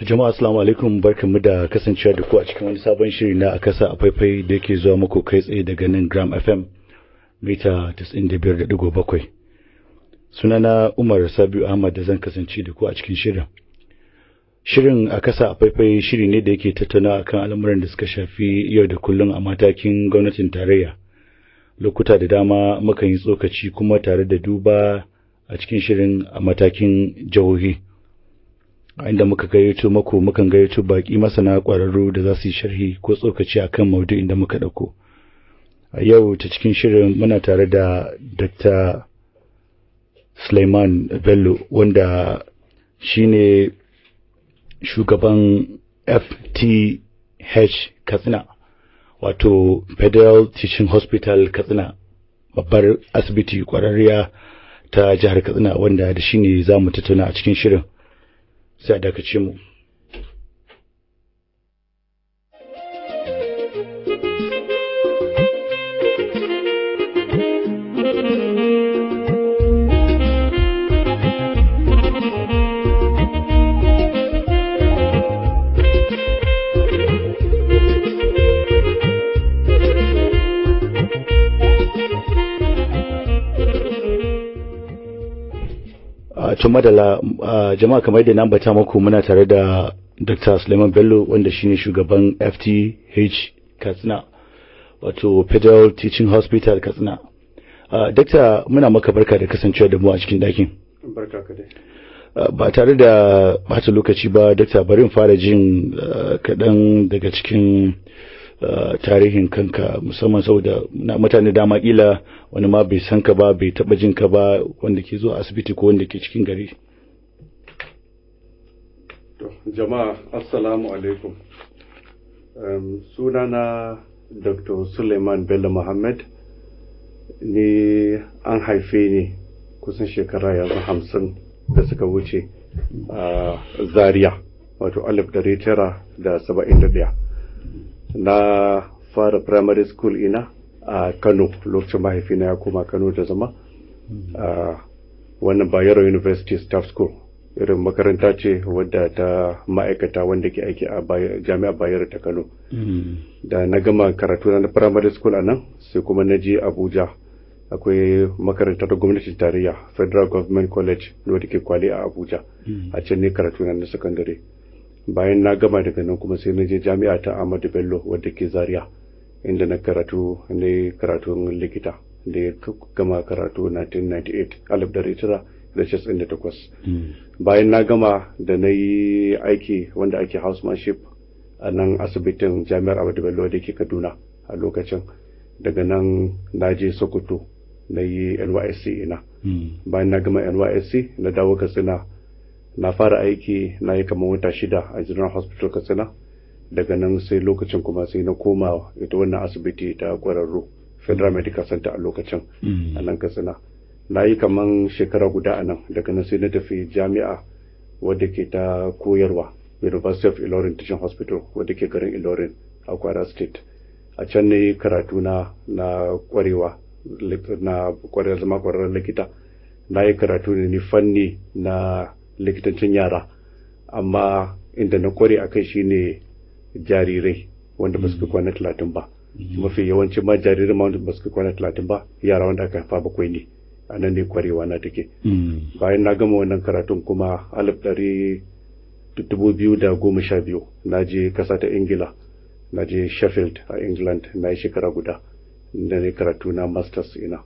Jama'a, assalamu alaikum, barkanmu da kasancewa da ku a cikin wani sabon shiri na A Kasa a Faifai da yake zuwa muku kai tsaye daga nan Gram FM mita 95.7. Sunana Umar Sabiu Ahmad da zan kasance da ku a cikin shirin. Shirin A Kasa a Faifai shiri ne da yake tattauna akan al'amuran da suka shafi yau da kullum a matakin gwamnatin tarayya. Lokuta da dama mukan yi tsokaci kuma tare da duba a cikin shirin a matakin jihohi, inda muka gayyato muku mukan gayyato baki masana kwararru da za su yi sharhi ko tsokaci akan maudu'in da muka dauko. A yau ta cikin shirin muna tare da Dr. Suleiman Bello, wanda shine shugaban FTH Katsina, wato Federal Teaching Hospital Katsina, babbar asibiti kwararriya ta jihar Katsina, wanda da shine za mu tattauna a cikin shirin. Sai a dakace mu. To madala jama'a, kamar yadda na ambata muku, muna tare da Dr. Suleiman Bello, wanda shine shugaban FTH Katsina, wato Federal Teaching Hospital Katsina. Dr. muna maka barka da kasancewa da mu a cikin ɗakin. Barka ka dai. Ba tare da bata lokaci ba, Dr. bari in fara jin kaɗan daga cikin tarihin kanka, musamman saboda mutane dama kila wani ma bai san ka ba, bai taba jin ka ba, wanda ke zuwa asibiti ko wanda ke cikin gari. To, jama'a, assalamu alaikum. Sunana Dr. Suleiman Bello Muhammad. Ni an haife ni kusan shekara yanzu 50 da suka wuce a Zaria, wato 1971. Na fara primary school ina a Kano lokacin mahaifina ya koma Kano da zama, a wannan Bayero University Staff School, irin makaranta ce wadda ta ma'aikata wanda ke aiki a Jami'ar Bayero ta Kano. Da na gama karatu na primary school a nan, sai kuma na je Abuja, akwai makarantar gwamnatin tarayya, Federal Government College, wadda ke Kwale a Abuja. A can ne karatu na secondary. Bayan na gama daga nan kuma sai na je Jami'a ta Ahmadu Bello wadda ke Zaria, inda na karatu ne karatun likita, da ya gama karatu 1998, 1998. Bayan na gama da na yi aiki wanda ake housemanship a nan asibitin Jami'ar Ahmadu Bello da ke Kaduna a lokacin. Daga nan na je Sokoto na yi NYSC ina. Bayan na gama NYSC na dawo Katsina, na fara aiki, na yi kamar wata 6 a General Hospital Katsina. Daga nan sai lokacin kuma sai na koma ita wannan asibiti ta kwararru, Federal Medical Center a lokacin, a nan Katsina. Na yi kamar shekara guda a nan. Daga nan sai na tafi jami'a wadda ke ta koyarwa, University of Ilorin Teaching Hospital, wadda ke garin Ilorin a Kwara State. A can ne karatu na kwarewa, na kwarewa zama kwararren likita. Na yi karatu ne ni fanni na likitancin yara, amma inda na kware akai shine jarirai wanda ba su kai kwana 30 ba. Mafi yawancin ma jarirai ma wanda ba su kai kwana 30 ba, yara wanda aka haifa 7 ne. A nan ne kwarewa na take. Bayan na gama wannan karatun kuma, 2012 na je kasa ta Ingila, na je Sheffield a England, na yi shekara guda da ne karatu na masters ina.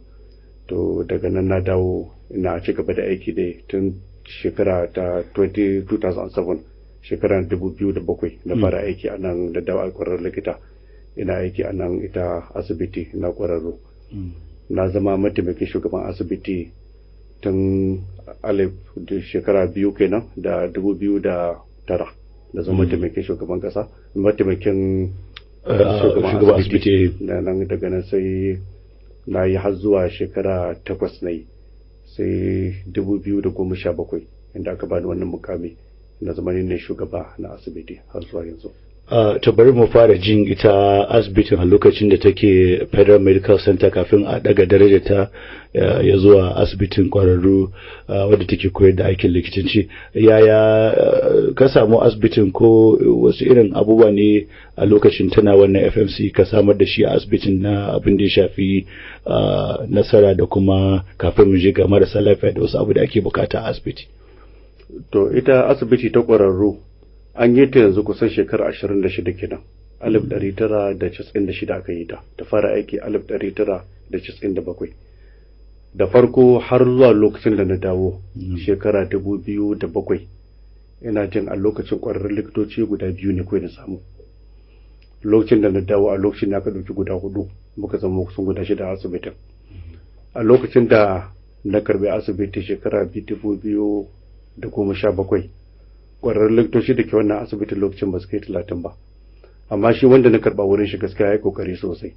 To daga nan na dawo, ina ci gaba da aiki dai tun shekara ta 2007, shekara 2007 na fara aiki a nan da dawo kwararren likita. Ina aiki a nan ita asibiti na kwararru. Na zama mataimakin shugaban asibiti tun alif shekara biyu kenan da 2009, da zama mataimakin shugaban kasa, mataimakin shugaban asibiti. Da nan daga nan sai na yi har zuwa shekara 8 na yi, sai 2017 inda aka bani wannan mukami na zama ne shugaba na asibiti har zuwa yanzu. To bari mu fara jin ita asibitin a lokacin da take Federal Medical Center kafin a daga daraja ta ya zuwa asibitin kwararru wadda take koyar da aikin likitanci. Yaya ka samu asibitin, ko wasu irin abubuwa ne a lokacin tana wannan FMC ka samar da shi a asibitin na abin da ya shafi nasara, da kuma kafin mu je ga marasa lafiya da wasu abu da ake bukata a asibiti? To, ita asibiti ta kwararru an yi ta yanzu kusan shekara 26 kenan. 1996 aka yi ta, ta fara aiki 1997. Da farko har zuwa lokacin da na dawo shekara 2007, ina jin a lokacin ƙwararrun likitoci guda biyu ne kawai na samu. Lokacin da na dawo, a lokacin da aka ɗauki guda hudu, muka zama kusan guda shida a asibitin. A lokacin da na karbi asibiti shekara 2017, ƙwararrun likitoci da ke wannan asibitin lokacin ba su kai 30 ba. Amma shi wanda na karɓa wurin shi gaskiya ya yi kokari sosai,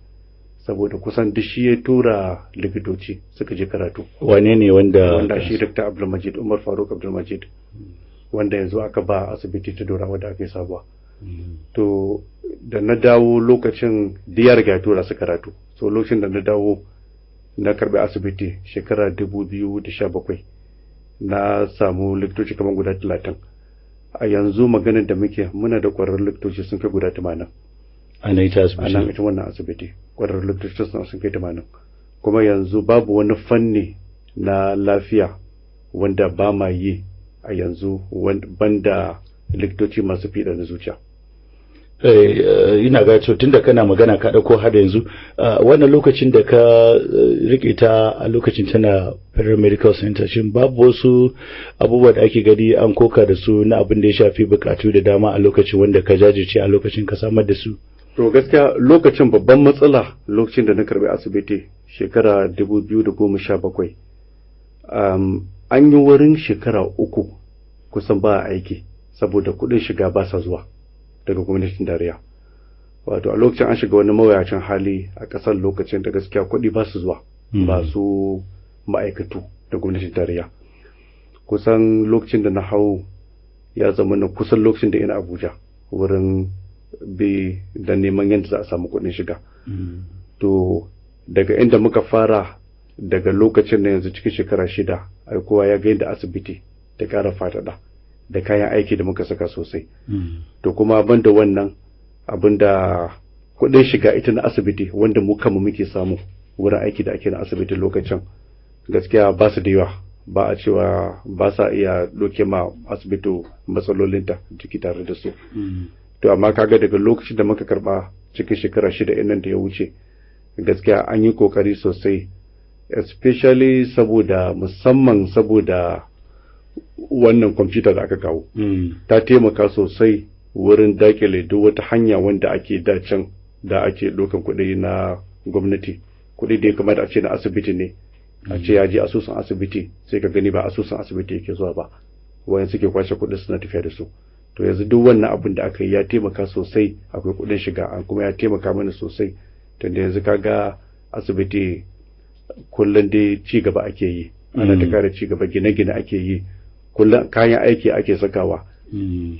saboda kusan duk shi ya tura likitoci suka je karatu. Wane ne wanda? Wanda shi Dr. Abdulmajid, Umar Faruk Abdulmajid, wanda yanzu aka ba asibiti ta Dorawa da aka yi sabuwa. To, da na dawo lokacin duk ya riga ya tura su karatu. So lokacin da na dawo na karbi asibiti shekara 2017, na samu likitoci kamar guda 30. A yanzu maganar da muke, muna da ƙwararrun likitoci sun kai guda 80. A nan ita A asibiti? Nan ita wannan asibiti ƙwararrun likitoci sun kai 80. Kuma yanzu babu wani fanni na lafiya wanda ba ma yi a yanzu banda likitoci masu fiɗa na zuciya. Ina ga to tunda kana magana ka dauko har yanzu wannan lokacin da ka rike ta a lokacin tana Federal Medical Center, shin babu wasu abubuwa da ake gani an koka da su na abin da ya shafi bukatu da dama a lokacin wanda ka jajirce a lokacin ka samar da su? To, gaskiya lokacin babban matsala, lokacin da na karbi asibiti shekara 2017, an yi wurin shekara 3 kusan ba a aiki saboda kuɗin shiga ba sa zuwa daga gwamnatin tarayya. Wato a lokacin an shiga wani mawuyacin hali a ƙasar lokacin da gaskiya kuɗi ba su zuwa ba su ma'aikatu da gwamnatin tarayya. Kusan lokacin da na hau ya zama na kusan lokacin da ina Abuja wurin bi da neman yadda za a samu kuɗin shiga. To, daga inda muka fara, daga lokacin na yanzu cikin shekara 6, ai kowa ya ga yadda asibiti ta ƙara faɗaɗa da kayan aiki da muka saka sosai. To, kuma banda wannan abin da kuɗin shiga ita na asibiti wanda mu kanmu muke samu wurin aiki da ake na asibiti lokacin, gaskiya ba su da yawa, ba a cewa ba sa iya ɗauke ma asibiti matsalolinta ciki tare da su. To, amma kaga daga lokacin da muka karba cikin shekara 6 nan da ya wuce, gaskiya an yi kokari sosai, especially saboda, musamman saboda wannan kwamfuta da aka kawo ta taimaka sosai wurin dakile duk wata hanya wanda ake da can da ake ɗaukan kuɗi na gwamnati, kuɗi da ya kamata a ce na asibiti ne, a ce ya je asusun asibiti, sai ka gani ba asusun asibiti yake zuwa ba, wayan suke kwashe kuɗi suna tafiya da su. To, yanzu duk wannan abin da aka yi ya taimaka sosai, akwai kuɗin shiga, an kuma ya taimaka mana sosai, tunda yanzu kaga asibiti kullum dai ci gaba ake yi, ana ta kara ci gaba, gine-gine ake yi kullum, kayan aiki ake sakawa.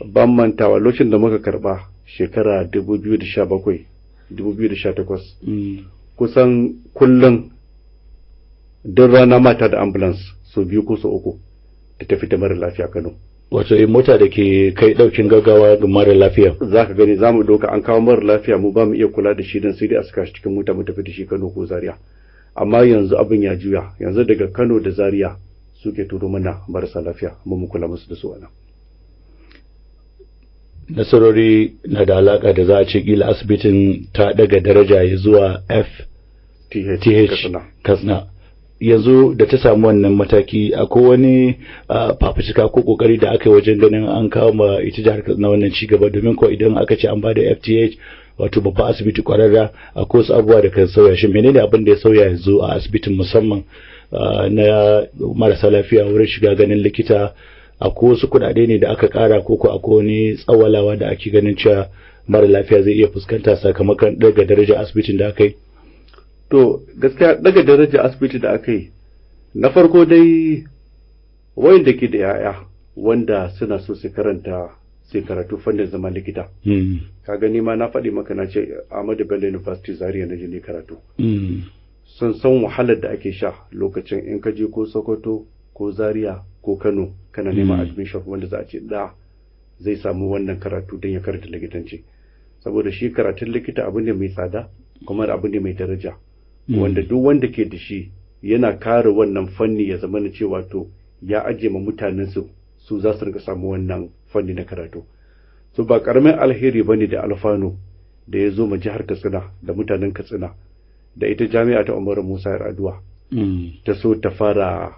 Ban mantawa lokacin da muka karba shekara 2017, 2018, kusan kullum duk rana mata da ambulance sau biyu ko sau uku ta tafi da mara lafiya Kano. Wato mota da ke kai daukin gaggawa ga mara lafiya. Za ka gani za mu ɗauka an kawo mara lafiya, mu ba mu iya kula da shi don sai dai a saka shi cikin mota mu tafi da shi Kano ko Zaria. Amma yanzu abin ya juya, yanzu daga Kano da Zaria suke turo mana marasa lafiya, mu kula musu da su a nan. Nasarori na da alaka da za a ce kila asibitin ta daga daraja ya zuwa F TH TH Katsina. Katsina. Yanzu da ta samu wannan mataki, akwai wani fafutuka ko kokari da aka yi wajen ganin an kawo ma ita jihar Katsina wannan ci gaba? Domin ko idan aka ce an bada FTH, wato babban asibiti kwararra, akwai wasu abubuwa da kan sauya. Shi menene abin da ya sauya yanzu a asibitin, musamman na marasa lafiya wurin shiga ganin likita? Akwai wasu kuɗaɗe ne da aka ƙara, ko ko akwai wani tsawalawa da ake ganin cewa mara lafiya zai iya fuskanta sakamakon daga darajar asibitin da aka yi? To, gaskiya daga daraja asibiti da aka yi, na farko dai wayanda ke da 'ya'ya wanda suna so su karanta Sai karatu fannin zama likita. Ka gani ma na faɗi maka, na ce Ahmadu Bello University Zaria na je ne karatu. Sun san wahalar da ake sha lokacin in ka je ko Sokoto ko Zaria ko Kano kana neman admission wanda za a ce da zai samu wannan karatu don ya karanta likitanci, saboda shi karatun likita abu ne mai tsada kuma abu ne mai daraja, wanda duk wanda ke da shi yana kare wannan fanni, ya zama na cewa to ya ajiye ma mutanen su, su za su rinka samu wannan fanni na karatu. So ba karamin alheri bane da alfanu da ya zo ma jihar Katsina da mutanen Katsina da ita jami'a ta Umaru Musa Yar'adua ta so ta fara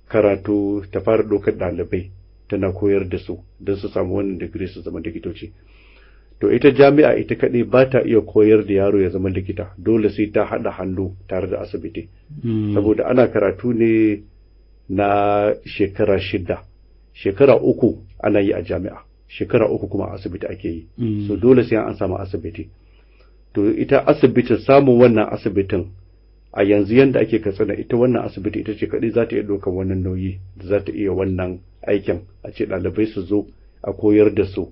karatu, ta fara ɗaukar ɗalibai tana koyar da su don su samu wannan digiri su zama likitoci. To ita jami'a ita kaɗai ba ta iya koyar da yaro ya zama likita, dole sai ta haɗa hannu tare da asibiti, saboda ana karatu ne na shekara 6, shekara 3 ana yi a jami'a, shekara 3 kuma a asibiti ake yi. So dole sai an samu asibiti. To ita asibitin, samun wannan asibitin a yanzu yanda ake Katsina, ita wannan asibiti ita ce kaɗai za ta iya ɗaukar wannan nauyi da za ta iya wannan aikin, a ce ɗalibai su zo a koyar da su,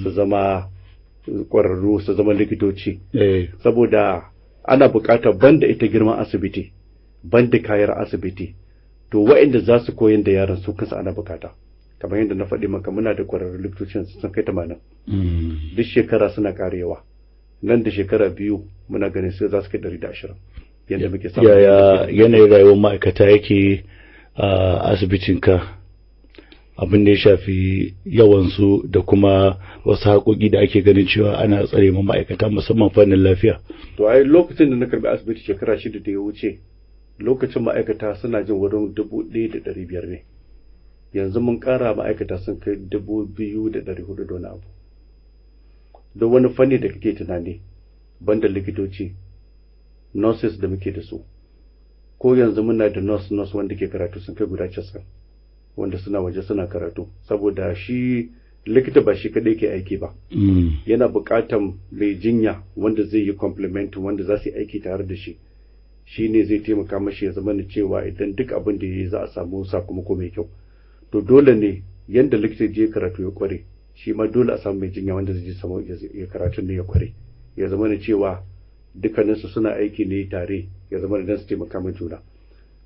su zama ƙwararru, su zama likitoci, saboda ana buƙatar banda ita girman asibiti, banda kayan asibiti, to waɗanda za su koyar da yaran su kansu ana buƙata. Kamar yadda na faɗi maka, muna da ƙwararrun likitocin sun kai 80. Duk shekara suna ƙarewa. Nan da shekara 2 muna ganin sai za su kai 120 yadda muke samu. Yaya yanayin rayuwar ma'aikata yake a asibitinka, abin da ya shafi yawansu da kuma wasu haƙoƙi da ake ganin cewa ana tsare ma ma'aikata, musamman fannin lafiya? To ai lokacin da na karbi asibiti shekara 6 da ya wuce, lokacin ma'aikata suna jin wurin 1,500 ne. Yanzu mun ƙara ma'aikata sun kai 2,400 da wani abu. Duk wani fanni da kake tunani, banda likitoci, nurses da muke da su, ko yanzu muna da nurse nurse wanda ke karatu sun kai guda 90 wanda suna waje suna karatu, saboda shi likita ba shi kaɗai ke aiki ba, yana buƙatan mai jinya wanda zai yi complement, wanda za su yi aiki tare da shi. Shi ne zai taimaka mashi ya zama cewa idan duk abin da ya yi za a samu sakamako mai kyau. To dole ne yanda likita je karatu ya kware, shi ma dole a samu mai jinya wanda zai je samu ya karatu ne ya kware, ya zama cewa dukkaninsu suna aiki ne tare, ya zama da su taimaka ma juna.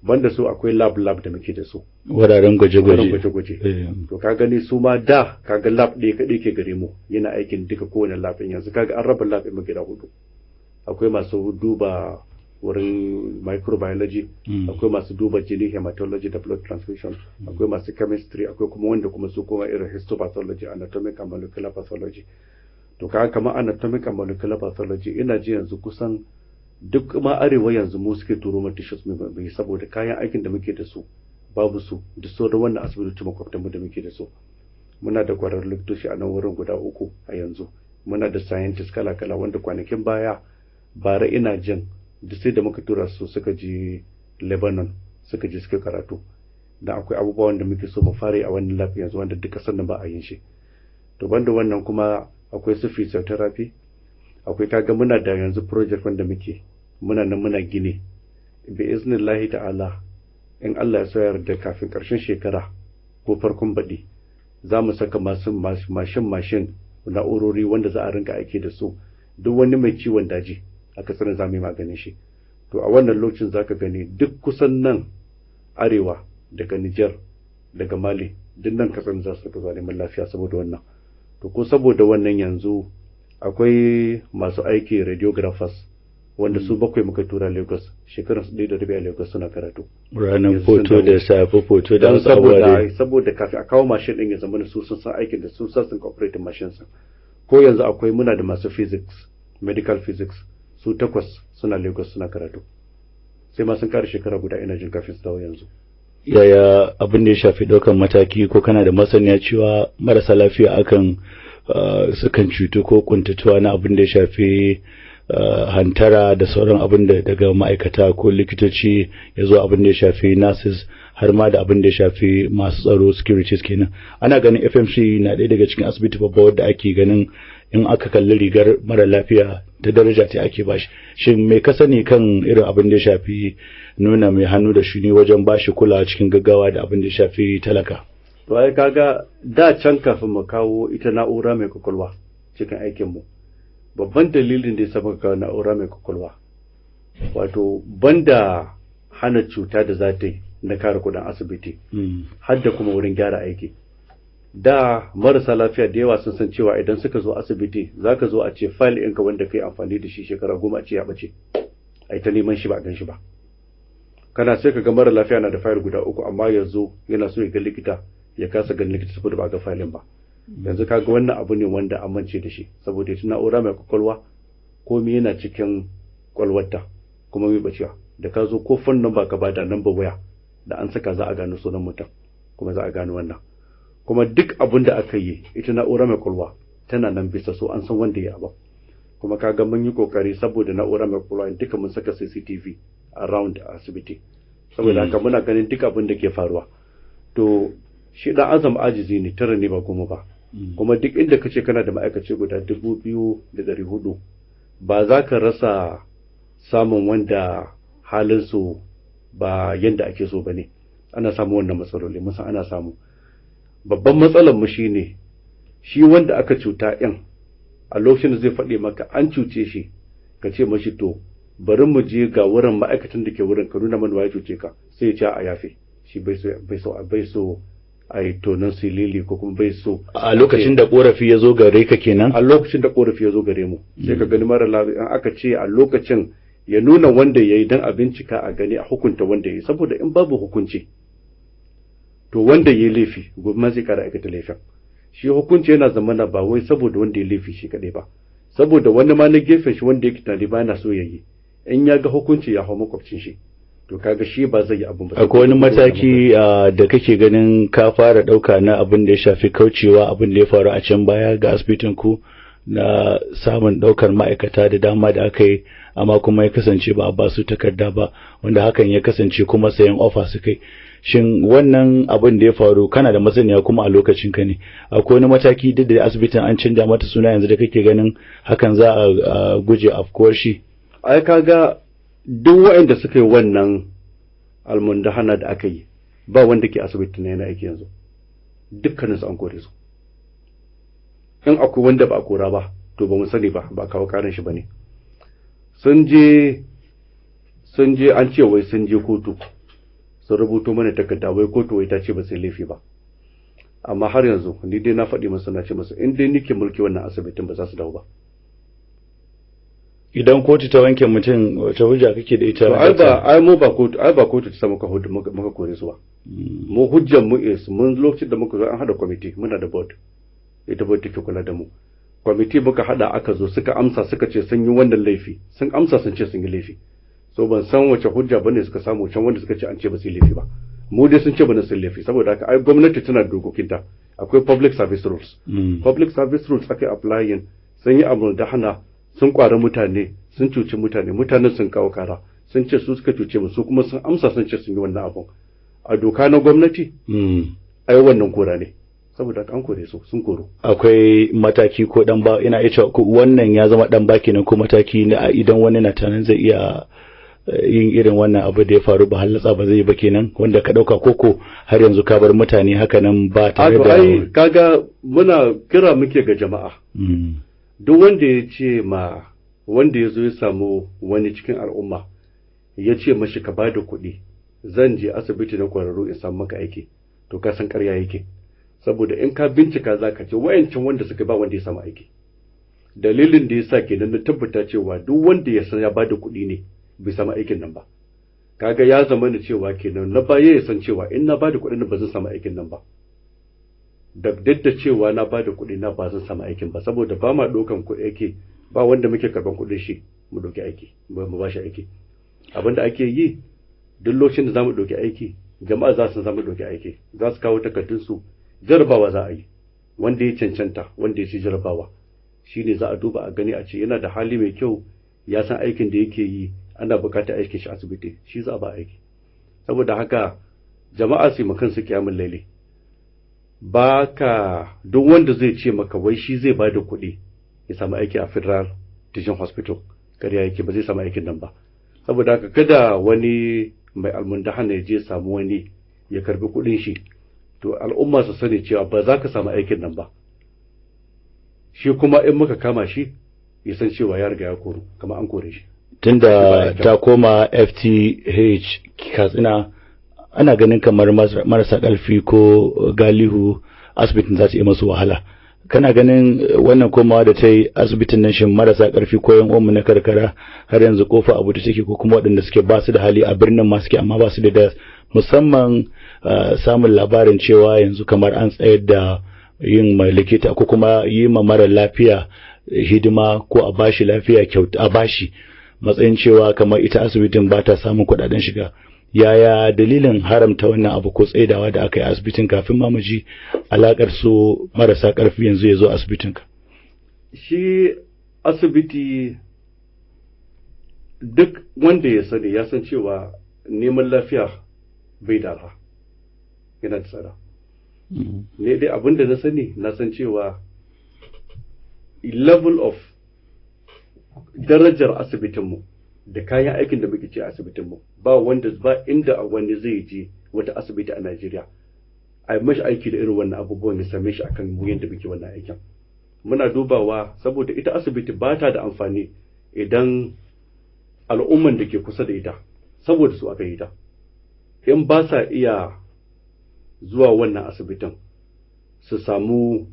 Banda su akwai lab lab da muke da su, wuraren gwaje-gwaje. Gwaje-gwaje. To ka gani su ma da kaga lab ɗaya kaɗai ke gare mu yana aikin duka kowane lab ɗin. Yanzu kaga an raba lab ɗin mu gida hudu. Akwai masu duba wurin microbiology, akwai masu duba jini, hematology da blood transfusion, akwai masu chemistry, akwai kuma wanda kuma su kuma irin histopathology, anatomic and molecular pathology. To kaga kamar anatomic and molecular pathology, ina ji yanzu kusan duk ma arewa yanzu mu suke turo mu tissues mai, saboda kayan aikin da muke da su babu su da sauran wannan asibitoci makwabtan mu da muke da su. Muna da kwararrun likitoci a nan wurin guda 3 a yanzu. Muna da scientists kala-kala wanda kwanakin baya, bara ina jin da sai da muka tura su suka je Lebanon, suka je suka karatu, da akwai abubuwan da muke so mu fara a wannan lab yanzu wanda duk kasar nan ba a yin shi. To banda wannan kuma akwai su physiotherapy, akwai kaga muna da yanzu project wanda muke muna nan muna gine, bi iznillahi ta'ala, in Allah ya so yarda, kafin karshen shekara ko farkon baɗi za mu saka masu mashin mashin na'urori wanda za a rinka aiki da su. Duk wani mai ciwon daji a kasar za mu yi maganin shi. To a wannan lokacin zaka gani duk kusan nan arewa, daga Niger, daga Mali, duk nan kasar za su zuwa neman lafiya saboda wannan. To ko saboda wannan yanzu akwai masu aiki radiographers wanda su 7 muka tura Lagos, shekaran su 1.5 a Lagos suna karatu. Ranar foto da safe, foto da saboda kafin a kawo mashin din ya zama su sun san aikin da su sun operating mashin sun. Ko yanzu akwai muna da masu physics, medical physics, su 8 suna Lagos suna karatu, sai ma sun kare shekara guda ina jin kafin su dawo yanzu. Yaya abin da ya shafi ɗaukan mataki, ko kana da masaniya cewa marasa lafiya akan sukan cutu ko kuntatuwa na abin da ya shafi hantara da sauran abin da daga ma'aikata ko likitoci ya zo abin da ya shafi nurses, har ma da abin da ya shafi masu tsaro, securities kenan? Ana ganin FMC na ɗaya daga cikin asibiti babba wadda ake ganin in aka kalli rigar mara lafiya da daraja ta ake bashi. Shin me ka sani kan irin abin da ya shafi nuna mai hannu da shuni wajen bashi kulawa cikin gaggawa da abin da ya shafi talaka? To ai kaga da can kafin mu kawo ita na'ura mai kwakwalwa cikin aikin mu, babban dalilin da ya sa muka kawo na'ura mai kwakwalwa, wato banda hana cuta da za ta yi na kare kuɗin asibiti, har da kuma wurin gyara aiki. Da marasa lafiya da yawa sun san cewa idan suka zo asibiti za ka zo a ce fayil ɗinka wanda ka yi amfani da shi shekara 10 a ce ya ɓace, a yi ta neman shi ba a gan shi ba. Kana sai ka ga mara lafiya na da fayil guda 3, amma yanzu yana so ya ga likita ya kasa ganin likita saboda ba a ga fayilin ba. Yanzu kaga wannan abu ne wanda an mance da shi, saboda ita na'ura mai kwakwalwa komai yana cikin kwalwarta kuma mai bacewa. Da ka zo ko phone number ka bada, number waya da an saka za a gano sunan mutum kuma za a gano wannan. Kuma duk abin da aka yi ita na'ura mai kwalwa tana nan bisa, so an san wanda ya abin. Kuma kaga mun yi kokari saboda na'ura mai kwalwa duka mun saka CCTV around asibiti, saboda haka muna ganin duk abin da ke faruwa. To shi dan azam ajizi ne, 9 ne ba 10 ba. Kuma duk inda kace kana da ma'aikaci guda 2400 ba za ka rasa samun wanda halinsu ba yanda ake so bane. Ana samu wannan matsaloli, mun san ana samu. Babban matsalar mu shine shi wanda aka cuta ɗin a lokacin da zai faɗi maka an cuce shi, ka ce mashi to bari mu je ga wurin ma'aikatan da ke wurin ka nuna mana waye cuce ka, sai ya ce a yafe shi, bai so a yi tonon silili ko kuma bai so. A lokacin da korafi ya zo gare ka kenan? A lokacin da korafi ya zo gare mu, sai ka gani mara lafiya aka ce a lokacin ya nuna wanda ya yi don a bincika a gani a hukunta wanda ya yi, saboda in babu hukunci to wanda ya yi laifi gobe ma zai kara aikata laifin. Shi hukunci yana zamana ba wai saboda wanda ya laifi shi kaɗai ba, saboda wani ma na gefen shi wanda yake tunani ba yana so ya yi, in ya ga hukunci ya hau makwabcin shi, to kaga shi ba zai yi abun ba. Akwai wani mataki da kake ganin ka fara ɗauka na abin da ya shafi kaucewa abin da ya faru a can baya ga asibitin ku na samun ɗaukar ma'aikata da dama da aka yi, amma kuma ya kasance ba a ba su takarda ba, wanda hakan ya kasance kuma sayan ofa su kai. Shin wannan abin da ya faru kana da masaniya kuma a lokacin ka ne? Akwai wani mataki duk da asibitin an canja mata suna yanzu da kake ganin hakan za a guje afkuwar shi? Ai kaga duk waɗanda suka yi wannan almundahana da aka yi ba wanda ke asibitin na yana aiki yanzu, dukkaninsu an kore su. In akwai wanda ba a kora ba to ba mu sani ba, ba kawo karin shi bane. Sun je an ce wai sun je kotu, sun rubuto mana takarda wai kotu wai ta ce ba sai laifi ba. Amma har yanzu ni dai na faɗi musu, na ce musu in dai nike mulki wannan asibitin ba za su dawo ba. Idan kotu ta wanke mutum wace hujja kake da ita? Ai ba ai mu ba kotu, ai ba kotu ta sa muka muka kore su ba. Mu hujjan mu is mun lokacin da muka zo an hada kwamiti, muna da board, ita board take kula da mu. Kwamiti muka hada aka zo suka amsa suka ce sun yi wannan laifi, sun amsa sun ce sun yi laifi. So ban san wace hujja bane suka samu can wanda suka ce an ce ba su yi laifi ba. Mu dai sun ce bane sun laifi, saboda haka ai gwamnati tana dokokinta, akwai public service rules. Public service rules aka applying, sun yi abu da hana, sun kwari mutane, sun cuci mutane, mutanen sun kawo kara, sun ce su suka cuce mu, su kuma sun amsa sun ce sun yi wannan abun. A doka na gwamnati ai wannan kora ne, saboda an kore su, sun koro. Akwai mataki ko dan ba, ina iya cewa wannan ya zama dan ba kenan, ko mataki na idan wani na tunanin zai iya yin irin wannan abu da ya faru ba hallatsa ba zai yi ba kenan, wanda ka dauka koko har yanzu ka bar mutane haka nan ba tare da ai kaga muna kira muke ga jama'a. Duk wanda ya ce ma wanda ya zo ya samu wani cikin al'umma ya ce mashi ka bada kuɗi zan je asibiti na kwararru in samu maka aiki, to ka san ƙarya yake. Saboda in ka bincika za ka ce wayancin wanda suka ba wanda ya samu aiki. Dalilin da ya sa kenan na tabbata cewa duk wanda ya san ya bada kuɗi ne bai samu aikin nan ba. Kaga ya zama ni cewa kenan na baya ya san cewa in na bada kuɗin ba zan samu aikin nan ba. Da duk da cewa na bada kuɗi na ba zan samu aikin ba, saboda ba ma ɗaukan kuɗi yake, ba wanda muke karɓan kuɗin shi mu ɗauki aiki, mu ba shi aiki. Abin da ake yi duk lokacin da za mu ɗauki aiki, jama'a za su zama ɗauki aiki, za su kawo takardun su, jarabawa za a yi, wanda ya cancanta, wanda ya ci jarabawa shine za a duba a gani a ce yana da hali mai kyau, ya san aikin da yake yi, ana bukatar aikin shi asibiti, shi za a ba aiki. Saboda haka jama'a su yi makan su kiyamun laili. Ba ka duk wanda zai ce maka wai shi zai ba da kuɗi ya samu aiki a Federal Teaching Hospital, ƙarya yake, ba zai samu aikin nan ba. Saboda haka kada wani mai almundahana ya je samu wani ya karbi kuɗin shi, To al'umma su sani cewa ba za ka samu aikin nan ba. Shi kuma in muka kama shi ya san cewa ya riga ya koru, kamar an kore shi. Tunda ta koma FTH Katsina, ana ganin kamar marasa ƙarfi ko galihu asibitin za ta yi masu wahala. Kana ganin wannan komawa da ta yi asibitin nan, shin marasa ƙarfi ko yan uwanmu na karkara har yanzu kofa abu da take, ko kuma waɗanda suke ba su da hali a birnin ma suke amma ba su da, musamman samun labarin cewa yanzu kamar an tsayar da yin ma likita ko kuma yi ma mara lafiya hidima ko a bashi lafiya kyauta, a bashi matsayin cewa kamar ita asibitin ba ta samun kuɗaɗen shiga? Yaya dalilin haramta wannan abu ko tsaidawa da aka yi asibitin, kafin ma mu ji alakar su marasa ƙarfi yanzu ya zo asibitin ka? Shi asibiti, duk wanda ya sani ya san cewa neman lafiya bai da arha, yana da tsada. Ne dai abin da na sani, na san cewa level of darajar asibitinmu da kayan aikin da muke ci a asibitinmu, ba wanda ba inda wani zai je wata asibiti a Najeriya a yi mashi aiki da irin wannan abubuwan ya same shi akan mu yadda muke wannan aikin. Muna dubawa saboda ita asibiti ba ta da amfani idan al'umman da ke kusa da ita, saboda su aka yi ta, in ba sa iya zuwa wannan asibitin su samu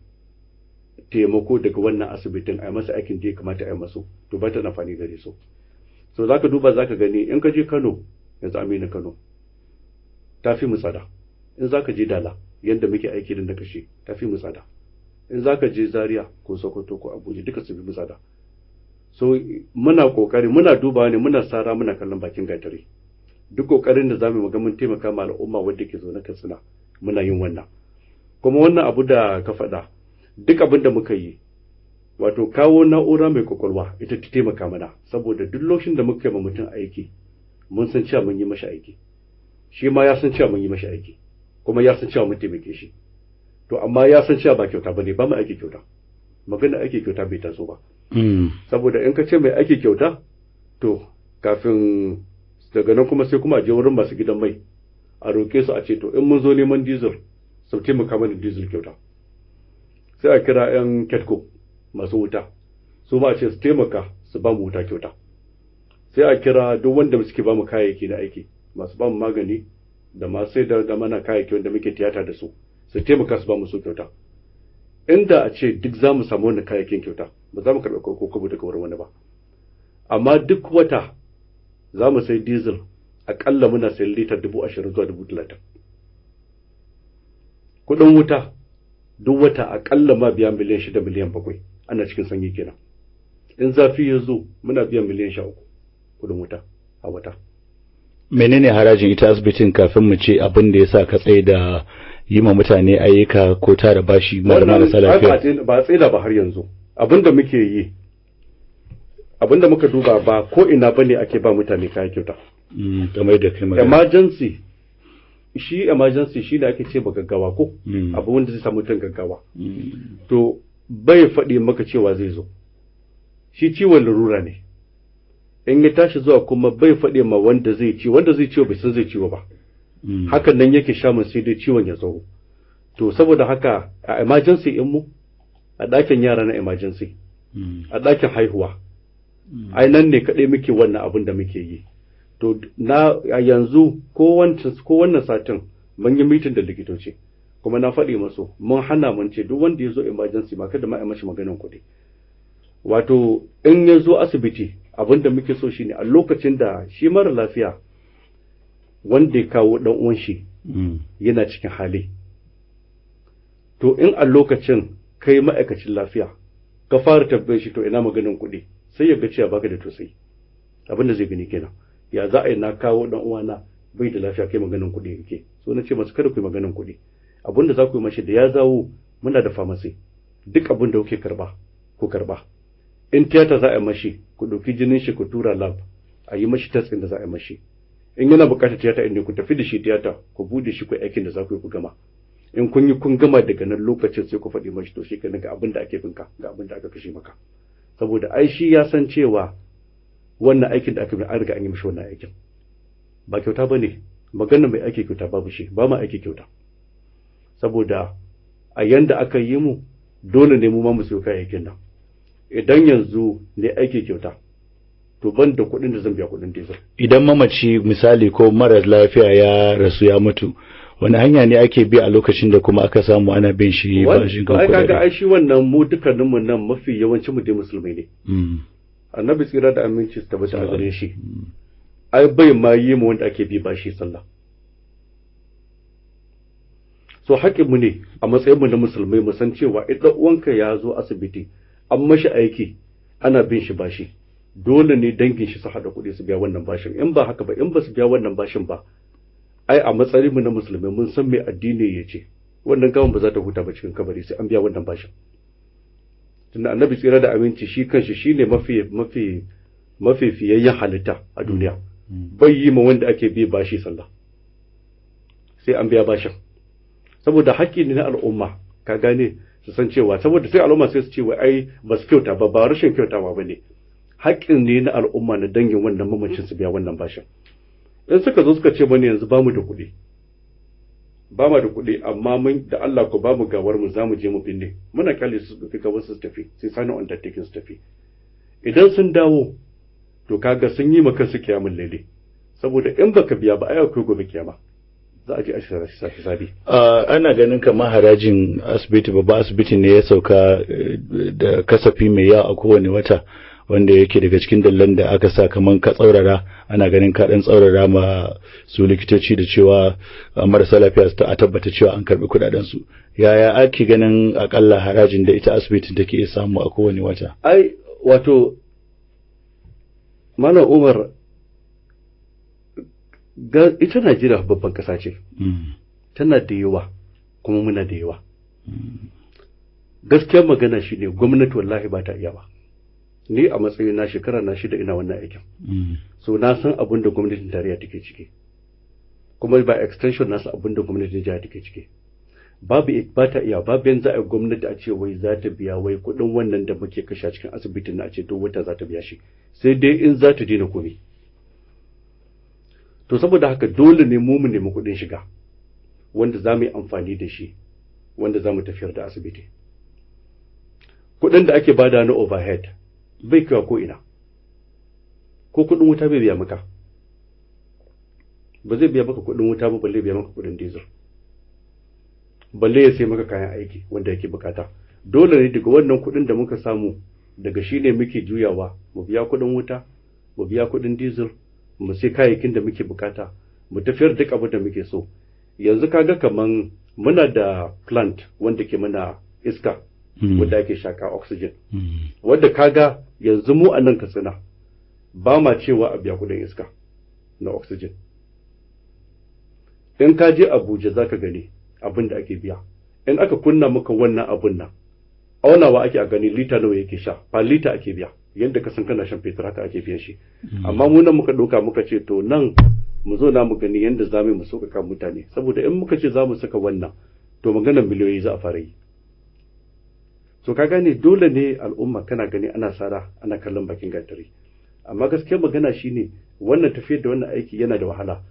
taimako daga wannan asibitin, a yi masa aikin da ya kamata a yi masu, to ba ta da amfani gare su. So za ka duba za ka gani, in ka je Kano yanzu, Aminu Kano ta fi mu tsada. In za ka je Dala, yadda muke aiki da kashe, ta fi mu tsada. In za ka je Zaria ko Sokoto ko Abuja, duka su fi mu tsada. So muna kokari, muna dubawa ne, muna sara, muna kallon bakin gatari. Duk kokarin da zamu ga mun taimaka ma al'umma wanda ke zaune Katsina, muna yin wannan. Kuma wannan abu da ka faɗa, duk abin da muka yi, wato kawo na'ura mai kwakwalwa, ita ta taimaka mana, saboda duk lokacin da muka yi ma mutum aiki, mun san cewa mun yi mashi aiki, shi ma ya san cewa mun yi mashi aiki, kuma ya san cewa mun taimake shi. To amma ya san cewa ba kyauta bane, ba mu aiki kyauta. Magana aiki kyauta bai taso ba, saboda in ka ce mai aiki kyauta, to kafin daga nan kuma sai kuma a je wurin masu gidan mai a roƙe su, a ce to in mun zo neman diesel su taimaka mana diesel kyauta. Sai a kira 'yan Ketco masu wuta, su ma a ce su taimaka su ba mu wuta kyauta. Sai a kira duk wanda suke ba mu kayayyaki na aiki, masu ba mu magani da masu sai da mana kayayyaki wanda muke tiyata da su, su taimaka su ba mu su kyauta. Inda a ce duk za mu samu wannan kayayyakin kyauta, ba za mu karɓi ko kobo daga wurin wani ba. Amma duk wata za mu sai diesel, akalla muna sayan litar 20,000 zuwa 30,000. Kuɗin wuta duk wata akalla ma biya miliyan 6, miliyan 7, ana cikin sanyi kenan. In zafi ya zo muna biyan miliyan 13 kuɗin wuta a wata. Menene harajin ita asibitin, kafin mu ce abin da ya sa ka tsaye da yi ma mutane ayyuka ko tara bashi marasa lafiya? Ba a tsaida ba har yanzu. Abin da muke yi, abin da muka duba, ba ko ina bane ake ba mutane kayan kyauta. Kamar da kai magana. Emergency, shi emergency shi ne ake ce ba gaggawa ko abu wanda zai samu mutum gaggawa, to bai faɗi maka cewa zai zo. Shi ciwon larura ne, in ya tashi zuwa kuma bai faɗi ma wanda zai ci, wanda zai ciwo bai san zai ciwo ba. Hakan nan yake shamun sai dai ciwon ya zo. To saboda haka a emergency in mu, a ɗakin yara na emergency, a ɗakin haihuwa, ai nan ne kaɗai muke wannan abin da muke yi. To na a yanzu ko wancan ko wannan satin mun yi meeting da likitoci, kuma na faɗi masu mun hana, mun ce duk wanda ya zo emergency ma kada ma a mashi maganin kuɗi. Wato in ya zo asibiti, abin da muke so shine a lokacin da shi mara lafiya wanda ya kawo dan uwan shi yana cikin hali, to in a lokacin kai ma'aikacin lafiya ka fara tambayar shi, to ina maganin kuɗi, sai ya ga cewa baka da tausayi. Abin da zai gani kenan, ya za a yi na kawo dan uwana bai da lafiya, kai maganin kuɗi kake so? Na ce masu kada ku yi maganin kuɗi. Abin da za ku yi mashi, da ya zawo muna da pharmacy, duk abin da kuke karba ku karba. In tiyata za a yi mashi, ku ɗauki jinin shi ku tura lab a yi mashi test da za a yi mashi. In yana buƙatar tiyata inda ku tafi da shi tiyata, ku bude shi, ku aikin da za ku yi ku gama. In kun yi kun gama, daga nan lokacin sai ku faɗi mashi, to shi kenan, ga abin da ake binka, ga abin da aka kashe maka. Saboda ai shi ya san cewa wannan aikin da aka yi, an riga an yi mashi wannan aikin, ba kyauta ba ne. Magana mai aiki kyauta babu shi, ba ma aiki kyauta. Saboda a yanda aka yi mu dole ne mu ma mu siyo kayayyakin nan. Idan yanzu ne aiki kyauta, to ban da kuɗin da zan biya kuɗin diesel. Idan mamaci misali ko mara lafiya ya rasu ya mutu, wani hanya ne ake bi a lokacin da kuma aka samu ana bin shi bashin kan Ai kaga kuɗaɗe? ai shi wannan mu dukkaninmu nan mafi yawancin mu dai musulmai ne. Annabi tsira da aminci su tabbata a gare shi, ai bai ma yi mu wanda ake bi bashi sallah. So haƙƙinmu ne a matsayin mu na musulmai mu san cewa idan uwanka ya zo asibiti an mashi aiki ana bin shi bashi, dole ne dangin shi su haɗa kuɗi su biya wannan bashin. In ba haka ba, in ba su biya wannan bashin ba, ai a matsayin mu na musulmai mun san me addini ya ce, wannan gawan ba za ta huta ba cikin kabari sai an biya wannan bashin. Tunda annabi tsira da aminci shi kanshi shine mafi mafi mafi fiyayyen halitta a duniya, bai yi ma wanda ake bi bashi sallah sai an biya bashin. Saboda haƙƙi ne na al'umma, ka gane, su san cewa, saboda sai al'umma sai su ce wai ai ba su kyauta ba, ba rashin kyautawa ba ne, haƙƙin ne na al'umma na dangin wannan mamacin su biya wannan bashin. In suka zo suka ce mana yanzu ba mu da kuɗi, ba mu da kuɗi, amma mun da Allah ku ba mu gawar mu za mu je mu binne, muna kyale su ɗauki gawar su tafi, sai sani undertaking su tafi. Idan sun dawo, to kaga sun yi ma kansu kiyamun lalle, saboda in baka biya ba ai akwai gobe kiyama za a je a hisabi. Ana ganin kamar harajin asibiti, babban asibiti ne ya sauka da kasafi mai yawa a kowane wata, wanda yake daga cikin dallan da aka sa kamar ka tsaurara, ana ganin ka dan tsaurara ma su likitoci da cewa marasa lafiya su a tabbata cewa an karbi kudaden su. Yaya ake ganin akalla harajin da ita asibitin take iya samu a kowane wata? Ai wato Malam Umar, ita Najeriya babban kasa ce, tana da yawa kuma muna da yawa. Gaskiyar magana shine gwamnati wallahi ba ta iya ba. Ni a matsayin na shekara na 6 ina wannan aikin, so na san abin da gwamnatin tarayya take ciki, kuma ba extension na san abin da gwamnatin jiha take ciki. Babu, ba ta iya, babu yanzu a gwamnati a ce wai za ta biya wai kuɗin wannan da muke kashe a cikin asibitin na a ce duk wata za ta biya shi, sai dai in za ta daina komai. To saboda haka dole ne mu mu nemi kuɗin shiga wanda za mu yi amfani da shi, wanda za mu tafiyar da asibiti. Kuɗin da ake bada na overhead bai kaiwa ko ina, ko kuɗin wuta bai biya maka, ba zai biya maka kuɗin wuta ba, balle biya maka kuɗin diesel, balle ya sai maka kayan aiki wanda yake bukata. Dole ne daga wannan kuɗin da muka samu, daga shi ne muke juyawa mu biya kuɗin wuta, mu biya kuɗin diesel, mu sai kayayyakin da muke bukata, mu tafiyar duk abin da muke so. Yanzu kaga kaman muna da plant wanda ke mana iska wanda ake shaka oxygen, wanda kaga yanzu mu a nan Katsina ba ma cewa a biya kuɗin iska na oxygen. In ka je Abuja zaka gani abin da ake biya. In aka kunna maka wannan abun nan, aunawa ake a gani lita nawa yake sha, fa lita ake biya, yadda ka san kana shan fetur haka ake biyan shi. Amma mu nan muka ɗauka muka ce to nan mu zo na mu gani yadda za mu sauƙaƙa mutane, saboda in muka ce za mu saka wannan to maganar miliyoyi za a fara yi. So ka gane dole ne al'umma kana gani ana sara ana kallon bakin gatari. Amma gaskiyar magana shine wannan tafiyar da wannan aiki yana da wahala.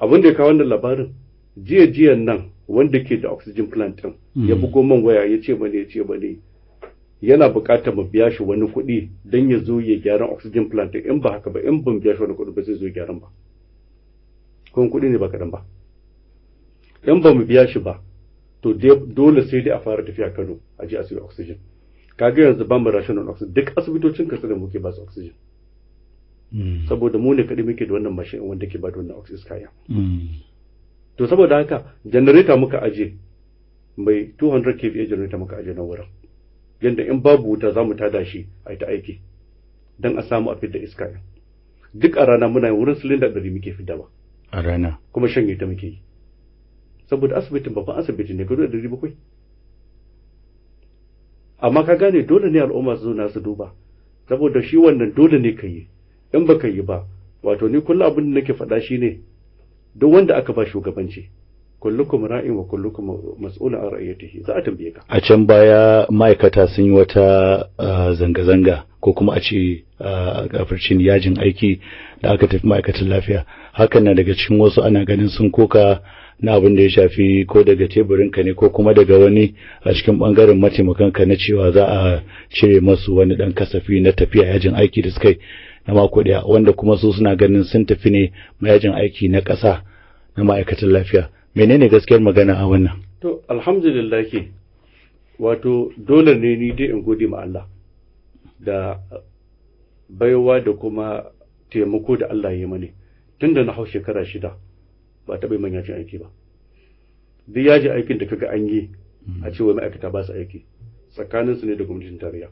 Abin da ya kawo wannan labarin jiya jiyan nan, wanda ke da oxygen plant din ya bugo man waya ya ce mane yana buƙatar mu biya shi wani kuɗi don ya zo ya gyaran oxygen plant din. In ba haka ba, in ban biya shi wani kuɗi ba zai zo gyaran ba, kuma kuɗi ne ba kaɗan ba. In ba mu biya shi ba to dole sai dai a fara tafiya Kano a je a siyo oxygen. Kaga yanzu ba mu rashin oxygen, duk asibitocin Katsina muke ba su oxygen, saboda mu ne kaɗai muke da wannan mashin wanda ke ba da wannan oxygen kaya. To saboda haka generator muka aje mai 200 kVA generator muka aje na wurin, yadda in babu wuta za mu tada shi a ta aiki don a samu a fidda iska ɗin. Duk a rana muna wurin cylinder 100 muke fiddawa a rana, kuma shanye ta muke yi, saboda asibitin babban asibiti ne, gado 700. Amma ka gane dole ne al'umma su zo na su duba, saboda shi wannan dole ne ka yi, in baka yi ba, wato ni kullum abin da nake faɗa shine duk wanda aka ba shugabanci, kullukum ra'in wa kullukum mas'ulun an ra'iyatihi, za a tambaye ka. A can baya ma'aikata sun yi wata zanga-zanga ko kuma a ce kafircin yajin aiki da aka tafi ma'aikatan lafiya. Hakan na daga cikin wasu ana ganin sun koka na abin da ya shafi ko daga teburinka ne ko kuma daga wani a cikin bangaren mataimakanka na cewa za a cire masu wani dan kasafi na tafiya yajin aiki da suka yi na mako daya, wanda kuma su suna ganin sun tafi ne yajin aiki na ƙasa na ma'aikatan lafiya. Menene gaskiyar magana a wannan? To alhamdulillah, wato dole ne ni dai in gode ma Allah da baiwa da kuma taimako da Allah ya yi mani. Tun da na hau shekara 6 ba taɓa yi man yajin aiki ba. Duk yajin aikin da kaga an yi a cewa ma'aikata ba su aiki, tsakaninsu ne da gwamnatin tarayya.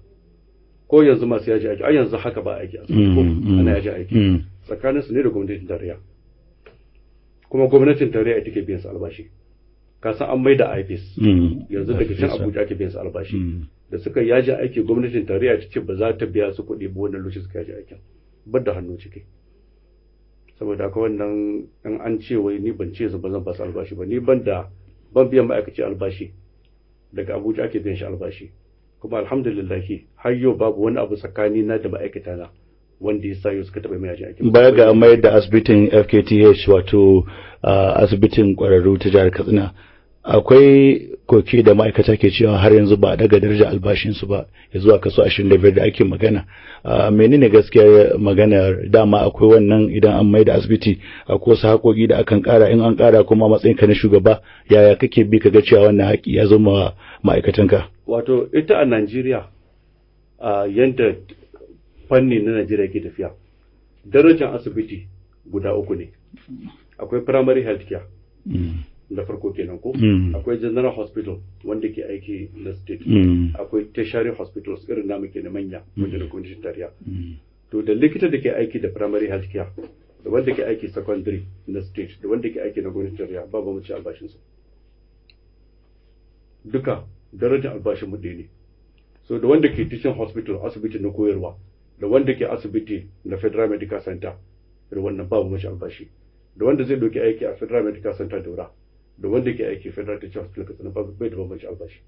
Ko yanzu masu yajin aiki, a yanzu haka ba aiki a ko ana yajin aiki, tsakaninsu ne da gwamnatin tarayya. Kuma gwamnatin tarayya ita ke biyan su albashi. Ka san an maida IPs yanzu daga can Abuja ake biyan su albashi. Da suka yajin aiki, gwamnatin tarayya ta ce ba za ta biya su kuɗi ba wannan lokacin suka yajin aikin, bar da hannu ciki. Saboda haka wannan in an ce wai ni ban ce su ba zan ba su albashi ba, ni ban da ban biyan ma'aikaci albashi, daga Abuja ake biyan shi albashi. Kuma alhamdulillah har yau babu wani abu tsakani na da ma'aikata na wanda ya sa yau suka taɓa mai yajin aiki. Baya ga mayar da asibitin FKTH, wato asibitin kwararru ta jihar Katsina, akwai koke da ma'aikata ke cewa har yanzu ba a daga darajar albashinsu ba ya zuwa kaso 25 da ake magana. Menene gaskiya magana? Dama akwai wannan, idan an mai da asibiti akwai wasu haƙoƙi da akan ƙara, in an ƙara kuma matsayinka na shugaba yaya kake bi ka ga cewa wannan haƙi ya zo ma ma'aikatanka? Wato ita a Najeriya, yanda fanni na Najeriya ke tafiya, darajar asibiti guda uku ne. Akwai primary health care na farko kenan ko, akwai general hospital wanda ke aiki na state, akwai tertiary hospitals irin namu ke na manya wanda na gwamnatin tarayya. To da likita da ke aiki da primary health care da wanda ke aiki secondary na state da wanda ke aiki na gwamnatin tarayya, babu mu ci albashin su, duka darajar albashin mu ɗaya ne. So da wanda ke teaching hospital, asibiti na koyarwa, da wanda ke asibiti na Federal Medical Center, da wannan babu mashi albashi. Da wanda zai doki aiki a Federal Medical Center Daura da wanda ke aiki Federal Teaching Hospital Katsina, babu bai da bambanci albashi.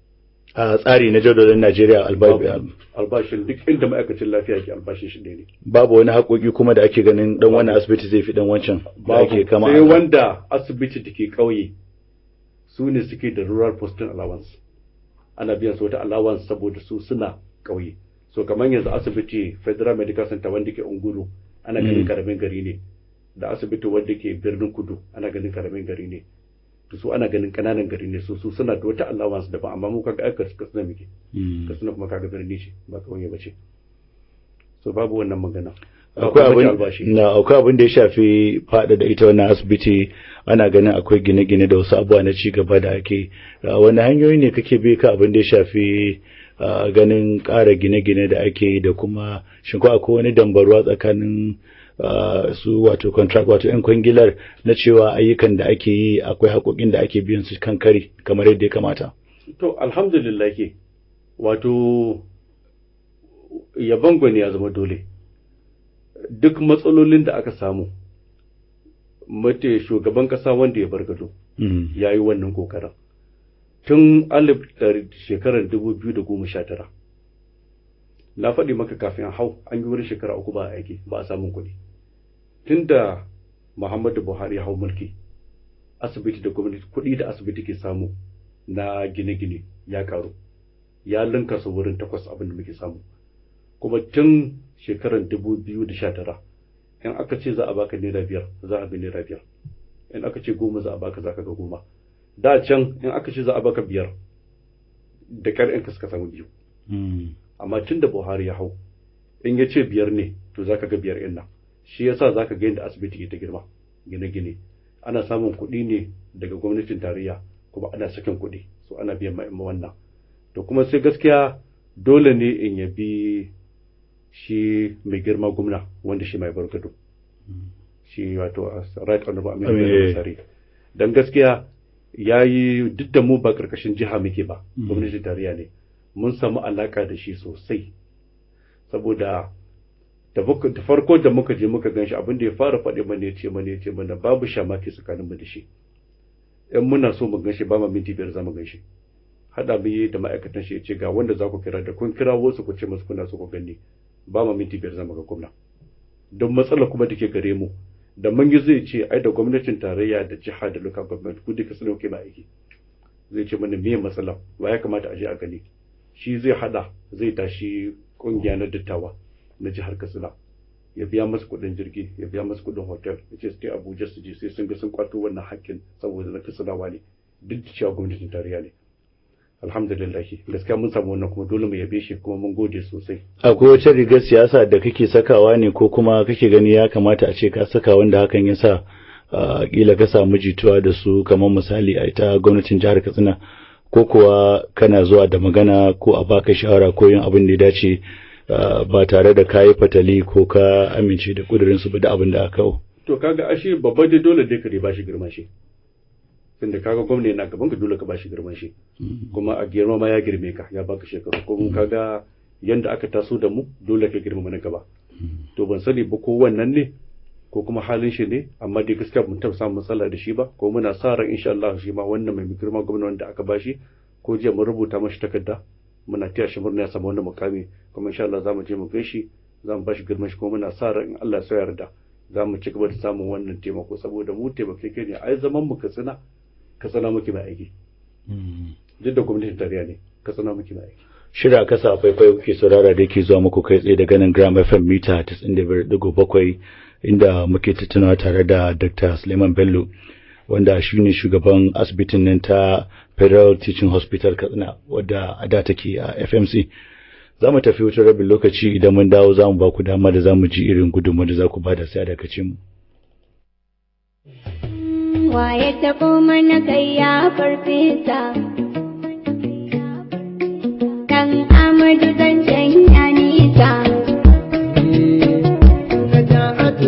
A tsari na jadawalin Najeriya albashin duk inda ma'aikacin lafiya ke albashin shi ne. Babu wani haƙoƙi kuma da ake ganin dan wannan asibiti zai fi dan wancan da ake kama? Sai wanda asibiti da ke ƙauye, su ne suke da rural posting allowance, ana biyan su wata allowance saboda su suna ƙauye. So kamar yanzu asibiti Federal Medical Center wanda ke Unguru ana ganin karamin gari ne, da asibiti wanda ke Birnin Kudu ana ganin karamin gari ne, to su ana ganin kananan gari ne, su suna da wata allowance daban. Amma mu kaga aikar Katsina muke, Katsina kuma kaga birni ce ba kauye ba ce, so babu wannan magana. Akwai abin da ya shafi fada da ita wannan asibiti, ana ganin akwai gine-gine da wasu abubuwa na ci gaba da ake. Wani hanyoyi ne kake bi ka abin da ya shafi ganin ƙara gine-gine da ake yi, da kuma shin ko akwai wani dambarwa tsakanin su wato contract, wato yan kwangilar, na cewa ayyukan da ake yi akwai haƙoƙin da ake biyan su kan kari kamar yadda ya kamata? To alhamdulillah, wato yabon gwani ya zama dole. Duk matsalolin da aka samu, mate shugaban kasa wanda ya bar gado ya yi wannan kokarin tun shekarar 2019. Na faɗi maka, kafin hau an yi wurin shekara 3 ba a aiki, ba a samun kuɗi. Tun da Muhammadu Buhari ya hau mulki, asibiti da gwamnati kuɗi da asibiti ke samu na gine-gine ya karu, ya linka su wurin 8 abin da muke samu. Kuma tun shekarar 2019, in aka ce za a baka naira 5, za a bi naira 5. In aka ce 10 za a baka, za ka ga 10. Da can in aka ce za a baka 5, da kyar in ka suka samu 2. Amma tun da Buhari ya hau, in ya ce 5 ne, to za ka ga 5 ɗin nan. Shi yasa za ka ga yadda asibiti ke ta girma, gine-gine. Ana samun kuɗi ne daga gwamnatin tarayya, kuma ana sakin kuɗi, so ana biyan ma'imma wannan. To kuma sai gaskiya dole ne in yabi shi mai girma gwamna wanda shi mai barkado, shi wato Right Honorable Aminu Bello Masari, dan gaskiya ya yi. Duk da mu ba karkashin jiha muke ba, gwamnatin tarayya ne, mun samu alaka da shi sosai, saboda da farko da muka je muka ganshi, abin da ya fara faɗi mana, ya ce mana babu shamaki tsakanin mu da shi. In muna so mu ganshi, ba ma minti 5 za mu ganshi. Haɗa mu yi da ma'aikatan shi, ya ce ga wanda za ku kira, da kun kira wasu ku ce musu kuna so ku gani, ba ma minti 5 za mu ga gwamna. Don matsala kuma da ke gare mu Da mun yi, zai ce ai da gwamnatin tarayya da jiha da local government ku duka suna kai aiki. Zai ce mana me matsala, wa ya kamata a je a gani. Shi zai hada, zai tashi kungiya na dattawa na jihar Katsina, ya biya masu kuɗin jirgi, ya biya masu kuɗin hotel, ya ce su je Abuja, su je sai sun ga sun kwato wannan hakkin, saboda na Katsinawa ne, duk da cewa gwamnatin tarayya ne. Alhamdulillah, gaskiya mun samu wannan, kuma dole mu yabe shi, kuma mun gode sosai. Akwai wata rigar siyasa da kake sakawa ne, ko kuma kake gani ya kamata a ce ka saka, wanda hakan ya sa kila ka samu jituwa da su, kamar misali a ita gwamnatin jihar Katsina, ko kuwa kana zuwa da magana ko a baka shawara ko yin abin da ya dace ba tare da kayi fatali ko ka amince da kudirin su ba da abin da aka kawo? To kaga ashe babba dai dole dai ka dai bashi girman shi, tunda kaga gwamna yana gaban ka, dole ka bashi girman shi. Kuma a girma ma ya girme ka, ya baka shekaru. Kuma kaga yanda aka taso da mu, dole ka girmama na gaba. To ban sani ba ko wannan ne ko kuma halin shi ne, amma dai gaskiya mun taɓa samun matsala da shi ba. Ko muna sa ran insha Allah shi ma wannan mai girma gwamna wanda aka bashi, ko jiya mun rubuta mashi takarda, muna taya shi murna ya samu wannan mukami. Kuma insha Allah zamu je mu gaishe, zamu bashi girman shi. Kuma muna sa ran in Allah ya yarda za mu ci gaba da samun wannan taimako, saboda mu taimake ne. Ai zaman mu Katsina, Katsina muke mai aiki. Duk da gwamnatin tarayya ne, Katsina muke mai aiki. Shirin Kasa Faifai kuke saurara da yake zuwa muku kai tsaye daga nan Gram FM mita 95.7, inda muke tattaunawa tare da Dr. Suleiman Bello, wanda shi ne shugaban asibitin nan ta Federal Teaching Hospital Katsina, wadda a da take a FMC. Za mu tafi wutar rabin lokaci. Idan mun dawo, za mu ba ku dama da za mu ji irin gudunmu da za ku ba da. Sai a dakace mu. Waye taɓo mana kai ya farfesa? Dan Amadu, zancen ya nisa.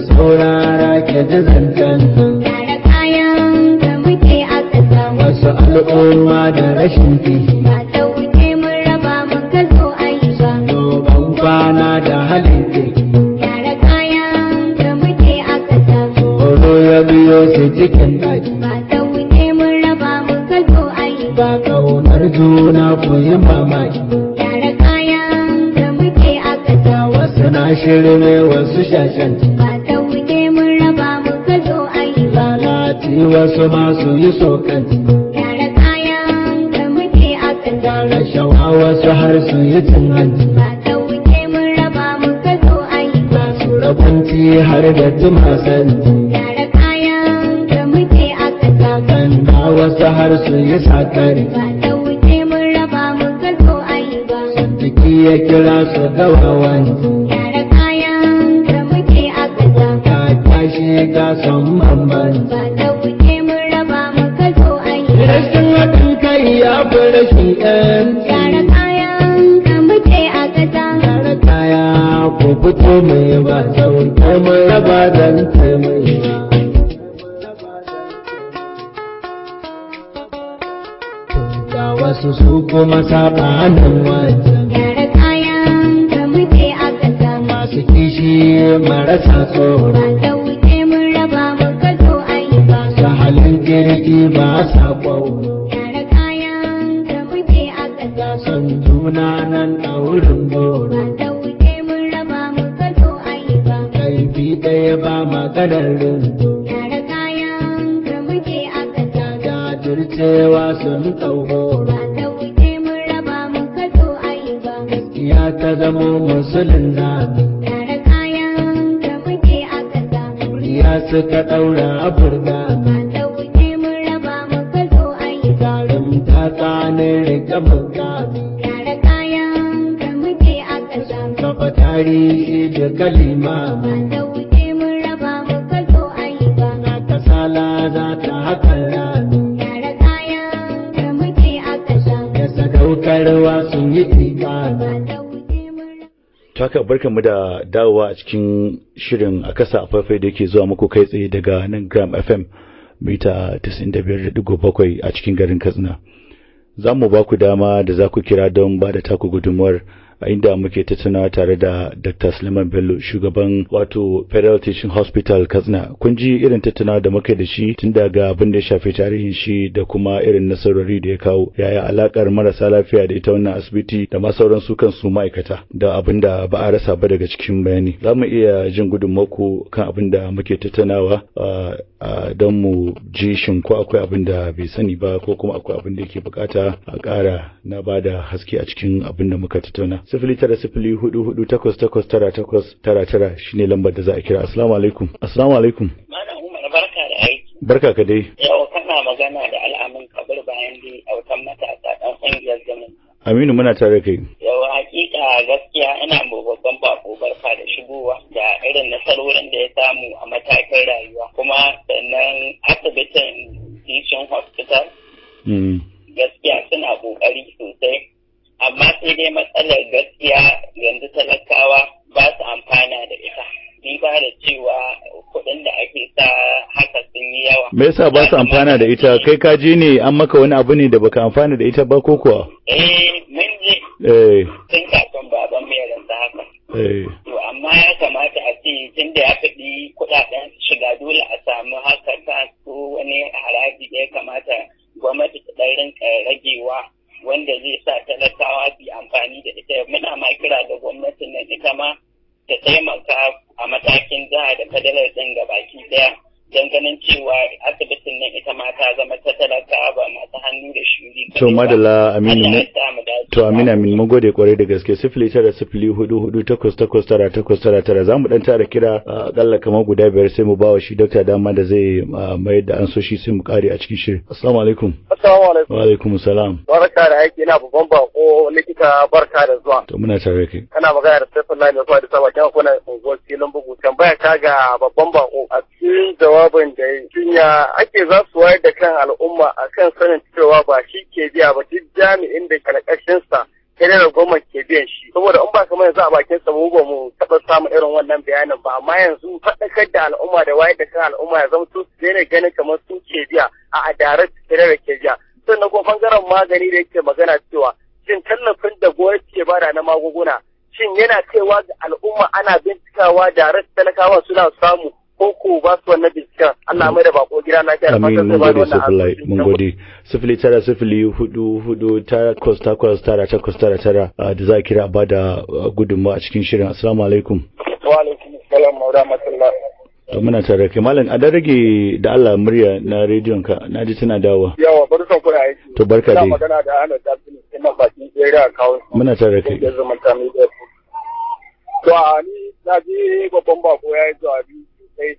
Saurara ke ji zancen nan. Gyara kayan da muke a ƙasa. Wasu al'umma da rashin kishi. Ba sauke mun raba muka zo ayi ba. Dogon kwana da halin kirki. Gyara kayan da muke a ƙasa. Tsoro ya biyo su cikin ɗaki. Ba sauke mun raba muka zo ayi ba. Ba ƙaunar juna, ku yi mamaki. Gyara kayan da muke a ƙasa. Wasu na shirme, wasu shashanci. Ba sauke mun raba muka zo ayi ba. Lalaci, wasu masu yi sokanci. Gyara kayan da muke a ƙasa. Rashawa, wasu har su yi cin hanci. Ba sauke mun raba muka zo ayi ba. Su rabanci har da tumasanci. Gyara kayan da muke a ƙasa. Kanda, wasu har su yi sakari. Ba sauke mun raba muka zo ayi ba. Jiki ya kira su gawawanci. Gyara kayan da muke a ƙasa. Ka tashi ka son bambanci. Ba sauke mun raba muka zo ayi ba. Rashin haɗin kai ya fi rashin ƴanci. Gyara kayan da muke a ƙasa. Gyara kaya, ku fito mai ba sauke mu raba zance mai ba. Ga wasu su kuma saɓanin wancan. Gyara kayan da muke a ƙasa. Masu kishi marasa tsoro. Ba sauke mun raba muka zo ayi ba. Su halin kirki ba sa ƙwauro. Gyara kayan da muke a ƙasa. Son juna nan ɗaurin goro. Ba sauke mun raba muka zo ayi ba. Kaifi ɗaya ba maganar rinto. Gyara kayan da muke a ƙasa. Jajircewa sun ɗau horo. Ba sauke mun raba muka zo ayi ba. Ya ta zamo musulun zami. Gyara kayan da muke a ƙasa. Ya suka ɗaura a burga. Ba sauke mun raba muka zo ayi ba. Jarumta tsanin rike mukami. Gyara kayan da muke a ƙasa. Kafa tarihi da kalimami. Ba sauke mun raba muka zo ayi ba. Na kasala za ta hakan rami. Gyara kayan da muke a ƙasa. Da sadaukarwa sun yi imani. Ba sauke mun raba. Ta haka, barkanmu da dawowa a cikin shirin A Kasa a Faifai da yake zuwa muku kai tsaye daga nan Gram FM mita 95.7 a cikin garin Katsina. Za mu ba ku dama da za ku kira don ba da taku gudunmuwar. A inda muke tattaunawa tare da Dr. Suleiman Bello, shugaban wato Federal Teaching Hospital Katsina. Kun ji irin tattaunawa da muke da shi tun daga abin da ya shafi tarihin shi da kuma irin nasarori da ya kawo, yaya alakar marasa lafiya da ita wannan asibiti da ma sauran su kansu ma'aikata da abin da ba a rasa ba daga cikin bayani. Za mu iya jin gudunmaku kan abin da muke tattaunawa don mu ji shin ko akwai abin da bai sani ba ko kuma akwai abin da yake bukata a ƙara na ba da haske a cikin abin da muka tattauna. 09044889899 shine lambar da za a kira. Assalamu alaikum. Assalamu alaikum. Malam Umar, barka da aiki. Barka ka dai. Yau kana magana da Al'amin Kabir bayan dai autan matasa dan ƙungiyar zaman. Aminu, muna tare kai. Yau hakika gaskiya ina ma babban bako barka da shigowa da irin nasarorin da ya samu a matakin rayuwa, kuma sannan asibitin Teaching Hospital gaskiya suna kokari sosai, amma sai dai matsalar gaskiya yanzu talakawa ba su amfana da ita, duba da cewa kuɗin da ake sa haka sun yi yawa. Me yasa ba su amfana da ita? Kai ka je ne an maka wani abu ne da baka amfana da ita ba ko kuwa? Eh, mun je tun kafin baban mai rasa haka. To amma ya kamata a ce tun da ya faɗi kuɗaɗen shiga dole a samu haka ta ko wani haraji da ya kamata gwamnati ta ɗan rinka ragewa wanda zai sa talakawa su yi amfani da ita. Muna ma kira ga gwamnatin nan ita ma ta taimaka a matakin jiha da fadalar ɗin gabaki ɗaya don ganin cewa asibitin nan ita ma ta zama ta talakawa ba masu hannu da shuri. To madalla Aminu mu to Aminu Amin, mun gode kwarai da gaske. 09044889899 zamu dan tara kira akalla kamar guda biyar sai mu bawa shi dokta dama da zai mayar da ansoshi sai mu kare a cikin shirin. Assalamu alaikum. Assalamu alaikum. Wa alaikum salam. Barka da aiki, ina babban bako likita barka da zuwa. To muna tare kai. Kana magana da Saifullahi mai zuwa da sawa kyan kuna unguwar filin bugu. Tambaya ta ga babban bako a cikin jawabin da ya yi, ya ake za su wayar da kan al'umma akan sanin cewa ba shi ke biya ba, duk jami'in da karkashin sa federal government ke biyan shi, saboda in ba kamar yanzu a bakin sa mu ba mu taɓa samun irin wannan bayanin ba, amma yanzu faɗakar da al'umma da wayar da kan al'umma ya zama su daina ganin kamar su ke biya, a direct federal ke biya. Sannan kuma bangaren magani da yake magana cewa shin tallafin da gwamnati ke bada na magunguna shin yana kaiwa ga al'umma, ana bincikawa direct talakawa suna samu ko ko ba su wannan binciken? Allah mai da bako gida lafiya da Amin, fatan mun zai ba da gode wannan Saifullahi, amsoshin. mun gode. 09044889999 da za a kira a bada gudunmawa a cikin shirin. Assalamu alaikum. Wa alaikum assalam wa rahmatullah. To muna tare kai malam, a dan rage da Allah murya na rediyon ka, na ji tana dawowa. Yawa, barkan ku da aiki. To barka Ina dai. magana da Ahmed Abdul ina bakin area account. Muna tare kai. Kungiyar zumunta media. To a ni na ji babban bako ya yi jawabi sosai.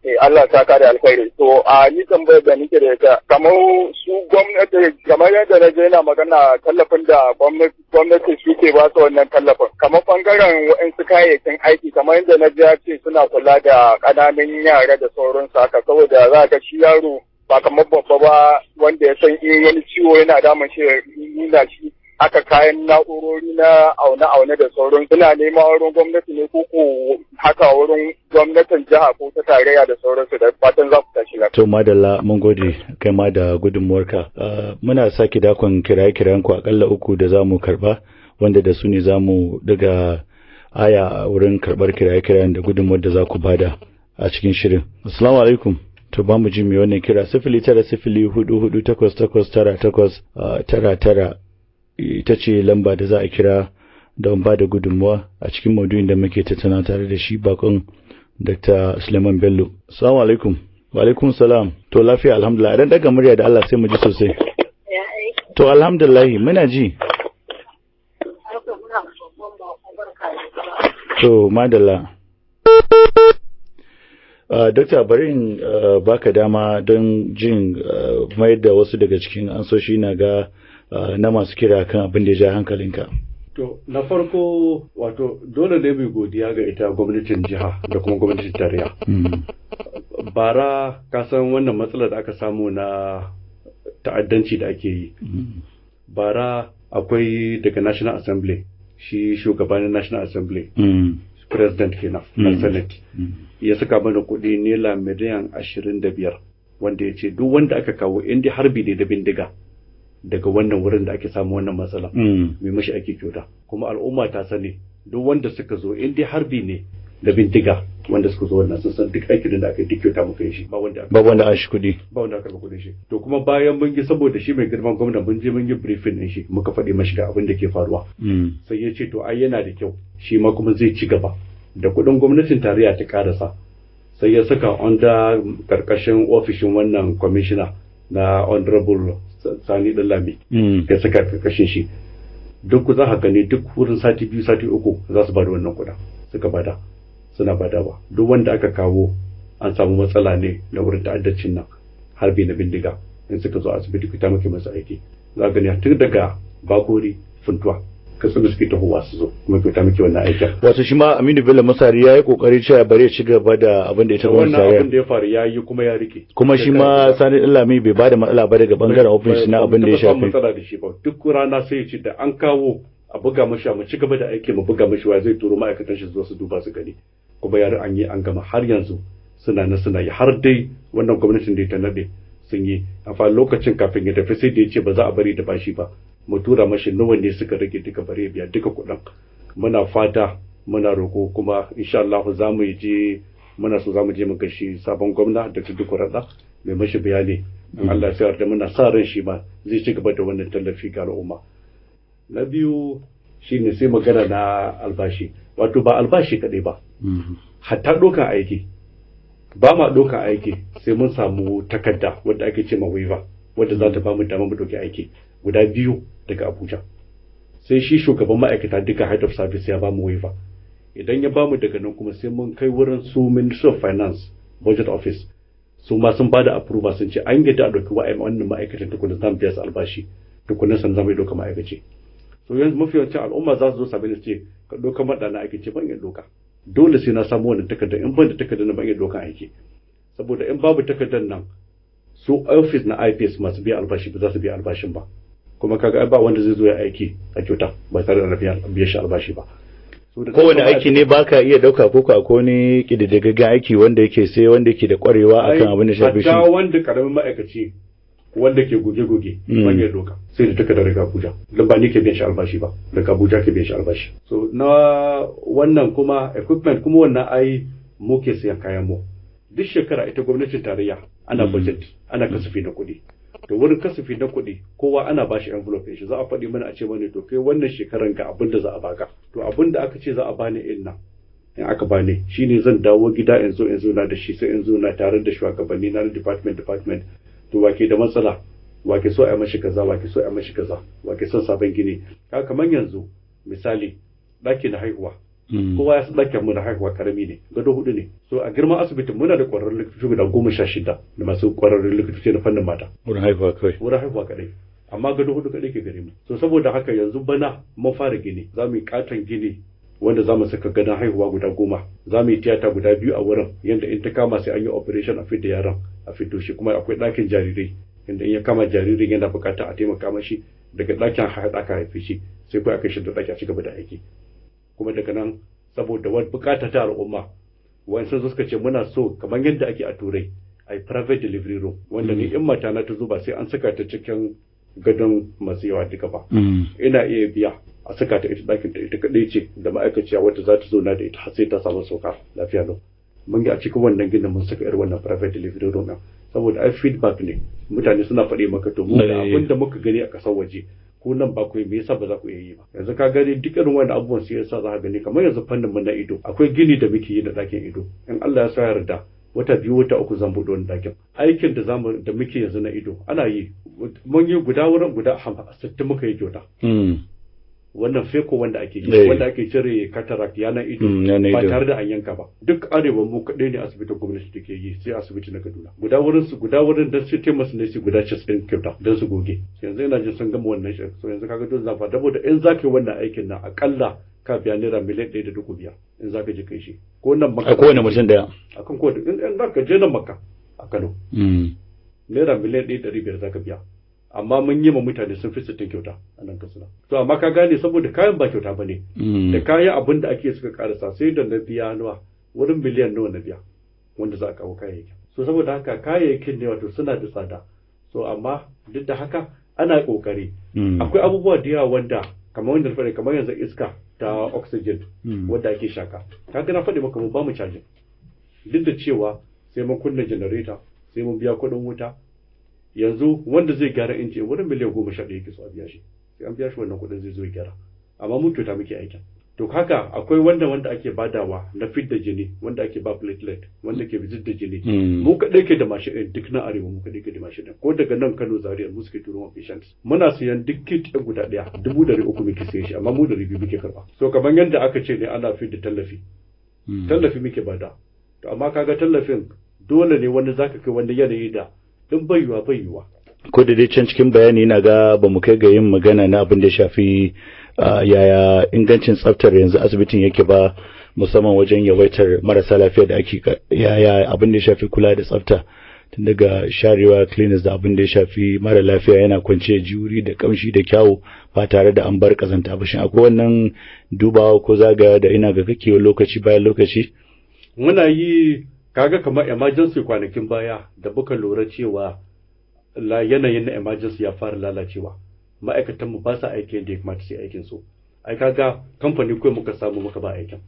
Eh, Allah ta kare alkhairi. To a ni tambayar da nake da ita, kamar su gwamnati, kamar yadda na je yana magana tallafin da gwamnati suke ba su wannan tallafin. Kamar bangaren waɗansu kayayyakin aiki, kamar yadda na ji ya ce suna kula da ƙananan yara da sauransu haka, saboda za ga shi yaro ba kamar babba ba wanda ya san in wani ciwo yana damun shi ya nuna shi haka, kayan na'urori na aune-aune da sauran suna nema wurin gwamnati ne ko ko haka wurin gwamnatin jiha ko ta tarayya da sauransu, da fatan za ku tashi lafiya. To madalla, mun gode kai ma da gudunmuwarka. Muna sake dakon kiraye-kirayen ku akalla uku da za mu karba, wanda da su ne za mu daga aya a wurin karbar kiraye-kirayen da gudunmuwar da za ku bada a cikin shirin. Assalamu alaikum. To ba mu ji mai wannan kira. 090448898 99 ita ce lamba da za a kira don ba da gudunmuwa a cikin maudu'in da muke tattauna tare da shi bakon Dr. Suleiman Bello. Assalamu alaikum. Wa alaikum salam. To lafiya alhamdulillah. Idan daga murya da Allah sai mu ji sosai. Ya aiki. To alhamdulillah muna ji. Haka muna babban bako barka da zuwa. To madalla. Dokta, bari in baka dama don jin mayar da wasu daga cikin ansoshi na ga na masu kira kan abin da ya ja hankalinka. To, na farko wato dole ne mai godiya ga ita gwamnatin jiha da kuma gwamnatin tarayya. Bara ka san wannan matsalar da aka samu na ta'addanci da ake yi. Bara akwai daga National Assembly, shi shugaban National Assembly, President kenan na Senate, ya saka mana kuɗi naira miliyan 25 wanda ya ce duk wanda aka kawo inda harbi ne da bindiga daga wannan wurin da ake samu wannan matsala, mai mashi aiki kyauta. Kuma al'umma ta sani, duk wanda suka zo in dai harbi ne da bindiga, wanda suka zo wannan sun san duk aikin da aka yi duk kyauta muka yi shi, ba wanda ba wanda an shi kuɗi, ba wanda aka karɓi kuɗin shi. To kuma bayan mun yi, saboda shi mai girman gwamna mun je mun yi briefing din shi, muka faɗi mashi ga abin da ke faruwa. Sai ya ce to ai yana da kyau, shi ma kuma zai ci gaba da kuɗin gwamnatin tarayya ta karasa. Sai ya saka under karkashin ofishin wannan commissioner na Honorable Sani Dallami, ya saka karkashin shi. Duk za ka gani duk wurin sati 2 sati 3 za su bada wannan kuɗin, suka bada, suna badawa. Duk wanda aka kawo an samu matsala ne na wurin ta'addacin nan, harbi na bindiga, in suka zo asibiti kuta muke masa aiki. Za ka gani tun daga Bakori, Funtuwa, Katsina suke tahowa su zo, kuma kyauta muke wannan aikin. Wato shi ma Aminu Bello Masari ya yi kokari cewa bari ya ci gaba da abin da ita gwamnati wannan abin da ya faru ya yi kuma ya rike. Kuma shi ma Sani Dallami bai bada matsala ba daga bangaren ofis na abin da ya shafi. Matsala da shi ba. Duk rana sai ya ce da an kawo a buga mashi, mu ci gaba da aiki, mu buga mashi wa zai turo ma'aikatan shi zuwa su duba su gani. Kuma ya an yi an gama, har yanzu suna na suna yi, har dai wannan gwamnatin da ta nade sun yi. A fa lokacin kafin ya tafi sai da ya ce ba za a bari da bashi ba, mu tura mashi nawa ne suka rage duka, bare biya duka kuɗin. Muna fata, muna roko, kuma insha Allah za mu je, muna so za mu je mu ga shi sabon gwamna da duk raɗa mai mashi bayani. In Allah ya yarda muna sa ran shi ma zai ci gaba da wannan tallafi ga al'umma. Na biyu shine sai magana na albashi, wato ba albashi kaɗai ba, hatta ɗaukan aiki. Ba ma ɗaukan aiki sai mun samu takarda wadda ake ce ma waiver, wadda za ta ba mu dama mu ɗauki aiki guda 2 daga Abuja. Sai shi shugaban ma'aikata duka, head of service, ya ba mu waiver. Idan ya ba mu, daga nan kuma sai mun kai wurin su Ministry of Finance budget office, su ma sun bada approval, sun ce an yadda a ɗauki wannan ma'aikatan, tukuna za mu biya su albashi, tukuna sannan za mu ɗauka ma'aikaci. So yanzu mafi yawancin al'umma za su zo sami su ce ka ɗauka maɗana aiki, ce ban iya ɗauka, dole sai na samu wannan takardar. In ban da takardar ban iya ɗaukan aiki, saboda in babu takardar nan su office na IPS masu biya albashi ba za su biya albashin ba. Kuma kaga ba wanda zai zo ya aiki a kyauta ba tare da biya shi albashi ba. Kowane aiki ne baka iya dauka ko ko ne kididdigaggen aiki wanda yake sai wanda yake da kwarewa akan abin da shafi shi. Hatta wanda karamin ma'aikaci wanda ke goge-goge ban iya doka sai da takardar daga Abuja, don ba ni ke biyan shi albashi ba, daga Abuja ke biyan shi albashi. So na wannan kuma equipment kuma wannan ai mu ke sayan kayan mu duk shekara. Ita gwamnatin tarayya ana budget, ana kasafi na kuɗi. To wurin kasafi na kuɗi kowa ana bashi envelope shi, za a faɗi mana a ce mana to kai wannan shekaran ga abin da za a baka. To abin da aka ce za a bani in nan, in aka bani shine zan dawo gida in zo in zo na da shi, sai in zo na tare da shugabanni na department. To wake da matsala, wake so a mashi kaza, wake so a mashi kaza, wake son sabon gini. Kaga kamar yanzu misali ɗaki na haihuwa, kowa ya san ɗakin mu na haihuwa karami ne, gado 4 ne. So a girman asibitin muna da ƙwararrun likitoci guda 16 da masu ƙwararrun likitoci na fannin mata wurin haihuwa kawai, wurin haihuwa kaɗai, amma gado 4 kaɗai ke gare mu. So saboda haka yanzu bana mun fara gini, za mu yi katon gini wanda za mu saka gadon haihuwa guda 10, za mu yi tiyata guda 2 a wurin, yadda in ta kama sai an yi operation a fidda yaron a fiddo shi. Kuma akwai ɗakin jarirai, inda in ya kama jaririn yana bukata a taimaka mashi, daga ɗakin aka haife shi sai kawai aka shi da ɗaki a ci gaba da aiki. Kuma daga nan saboda wani bukata ta al'umma, wani sun suka ce muna so kamar yadda ake a Turai a yi private delivery room, wanda ni in mata na ta zo ba sai an saka ta cikin gadon masu yawa duka ba, ina iya biya a saka ta ita ɗakin ta ita kaɗai ce da ma'aikaciya wadda za ta zauna da ita har sai ta samu sauka lafiya lau. Mun ga a cikin wannan ginin mun saka irin wannan private delivery room ɗin, saboda ai feedback ne, mutane suna faɗi maka to mu da abin da muka gani a ƙasar waje ko nan ba ku yi, me yasa ba za ku iya yi ba? Yanzu ka gani duk irin wannan abubuwan sai yasa za ka gani kamar yanzu fannin mu na ido, akwai gini da muke yi na ɗakin ido. In Allah ya sa yarda wata 2 wata 3 zan buɗe wani ɗakin. Aikin da zamu da muke yanzu na ido ana yi, mun yi guda wurin guda 60 muka yi kyauta. Wannan feko wanda ake yi, wanda ake cire cataract, yanar ido, ba tare da an yanka ba, duk arewa mu kaɗai ne asibitin gwamnati da ke yi, sai asibiti na Kaduna guda wurin su guda wurin dan su taimaka ne su guda 90 kyauta dan su goge. Yanzu ina jin sun gama wannan shi. So yanzu kaga dole zafa, saboda in zaka yi wannan aikin nan akalla ka biya naira miliyan 1.5 in zaka je kai shi ko nan Makka a kowane mutum daya akan kowane in zaka je nan Makka a Kano naira miliyan 1.500 zaka biya. Amma mun yi ma mutane sun fi 60 kyauta a nan Katsina. To amma ka gane saboda kayan ba kyauta bane, da kayan abin da ake suka karasa sai da na biya nawa wurin miliyan nawa na biya wanda za a kawo kayayyakin. So saboda haka kayayyakin ne wato suna da tsada. So amma duk da haka Ana kokari. Akwai abubuwa da yawa wanda kamar wanda na faɗi, kamar yanzu iska ta oxygen wanda ake shaka, kaga na faɗi maka mu ba mu cajin, duk da cewa sai mun kunna generator, sai mun biya kuɗin wuta. Yanzu wanda zai gyara inji wurin miliyan 11 yake so a biya shi, sai an biya shi wannan kuɗin zai zo ya gyara, amma mun kyauta muke aikin. To haka akwai wanda ake badawa na fidda jini, wanda ake ba platelet, wanda ke da jini. Mu kaɗai ke da mashin ɗin duk na arewa, mu kaɗai ke da mashin ɗin. Ko daga nan Kano, Zaria, mu suke turo patients. Muna siyan duk kit ɗin guda ɗaya 300,000 muke siyan shi, amma mu 200 muke karɓa. So kamar yadda aka ce ne ana fidda tallafi, tallafi muke bada. To amma kaga tallafin dole ne wani zaka kai wani yanayi da in bai yiwa bai yiwa. Ko da dai can cikin bayani na ga ba mu kai ga yin magana na abin da ya shafi yaya ingancin tsaftar yanzu asibitin yake ba, musamman wajen yawaitar marasa lafiya da ake, yaya abin da ya shafi kula da tsafta tun daga sharewa, cleaners, da abin da ya shafi mara lafiya yana kwance juri da kamshi da kyawu ba tare da an bar kazanta ba. Shin akwai wannan dubawa ko zagaya da ina ga kake lokaci bayan lokaci? Muna yi. Kaga kamar emergency kwanakin baya da muka lura cewa yanayin na emergency ya fara lalacewa, ma'aikatan mu ba sa aiki yadda ya kamata su yi aikin su. Ai kaga kamfani kawai muka samu muka ba aikin,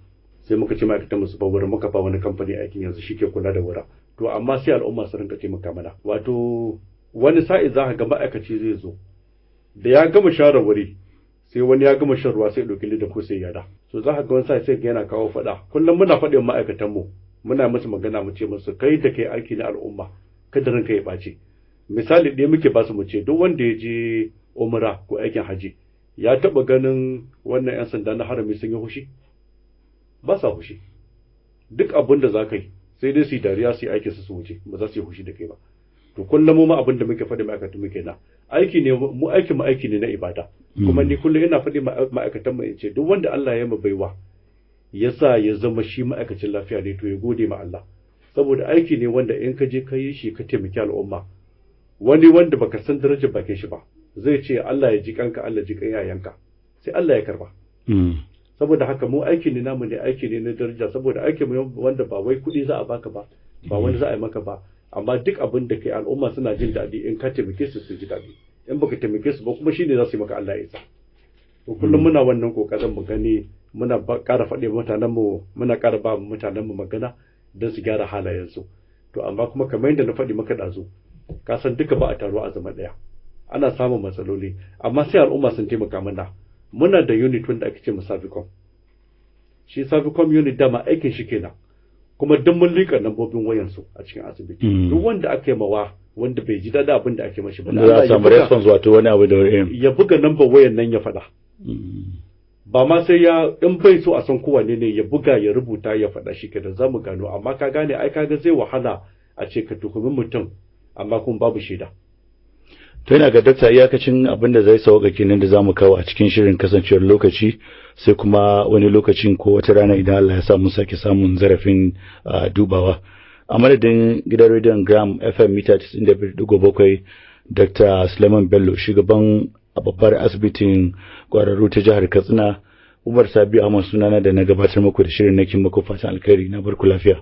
sai muka ce ma'aikatan mu su ba wurin, muka ba wani kamfani aikin, yanzu shi ke kula da wurin. To amma sai al'umma su rinka taimaka mana. Wato wani sa'i za ka ga ma'aikaci zai zo da ya gama share wuri, sai wani ya gama shan ruwa sai ya ɗauki leda ko sai yada. So za ka ga wani sa'i sai ga yana kawo faɗa. Kullum muna faɗin ma'aikatan mu, muna musu magana, mu ce musu kai da kai aiki na al'umma, kada ranka ya ɓace. Misali ɗaya muke ba su, mu ce duk wanda ya je umra ko aikin haji ya taɓa ganin wannan 'yan sanda na harami sun yi hushi? Ba sa hushi. Duk abin da za ka yi sai dai su yi dariya, su yi aikin su, su wuce, ba za su yi hushi da kai ba. To kullum mu ma abin da muke faɗi ma'aikatan muke na aiki ne, mu aikin mu aiki ne na ibada. Kuma ni kullum ina faɗi ma'aikatan mu in ce duk wanda Allah ya ma baiwa ya sa ya zama shi ma'aikacin lafiya ne, to ya gode ma Allah, saboda aiki ne wanda in ka je ka yi shi ka taimaki al'umma, wani wanda baka san darajar bakin shi ba zai ce Allah ya ji kanka, Allah ji kan yayanka, sai Allah ya karba. Saboda haka mu aiki ne namu ne aiki ne na daraja, saboda aiki mu wanda ba wai kuɗi za a baka ba, ba wani za a yi maka ba, amma duk abin da kai al'umma suna jin daɗi. In ka taimake su su ji daɗi, in baka taimake su ba kuma shine za su yi maka Allah ya isa. To kullum muna wannan kokarin mu gani muna ƙara faɗi mutanen mu, muna ƙara ba mutanen mu magana don su gyara halayensu. To amma kuma kamar yadda na faɗi maka ɗazu, ka san duka ba a taruwa a zama ɗaya, ana samun matsaloli, amma sai al'umma sun taimaka mana. Muna da unit wanda ake ce ma Servicom. Shi Servicom unit dama aikin shi kenan, kuma duk mun liƙa lambobin wayansu a cikin asibiti. Duk wanda aka yi mawa wanda bai ji daɗin abin da ake mashi ba, da za a samu response, wato wani abu da ya buga lambar wayan nan ya faɗa. Ba ma sai ya in bai so a san kowane ne, ya buga ya rubuta ya faɗa, shi kenan za mu gano. Amma ka gane ai kaga zai wahala a ce ka tuhumi mutum amma kuma babu shaida. To ina ga dakta, iyakacin abin da zai sauka kenan da zamu kawo a cikin shirin kasancewar lokaci, sai kuma wani lokacin ko wata rana idan Allah ya sa mun sake samun zarafin dubawa. A madadin gidan rediyon Gram FM mita 95.7, Dr. Suleiman Bello, shugaban babbar asibitin kwararru ta jihar Katsina, Umar Sabi Ahmad sunana da na gabatar muku da shirin, nake muku fatan alkhairi, na barku lafiya.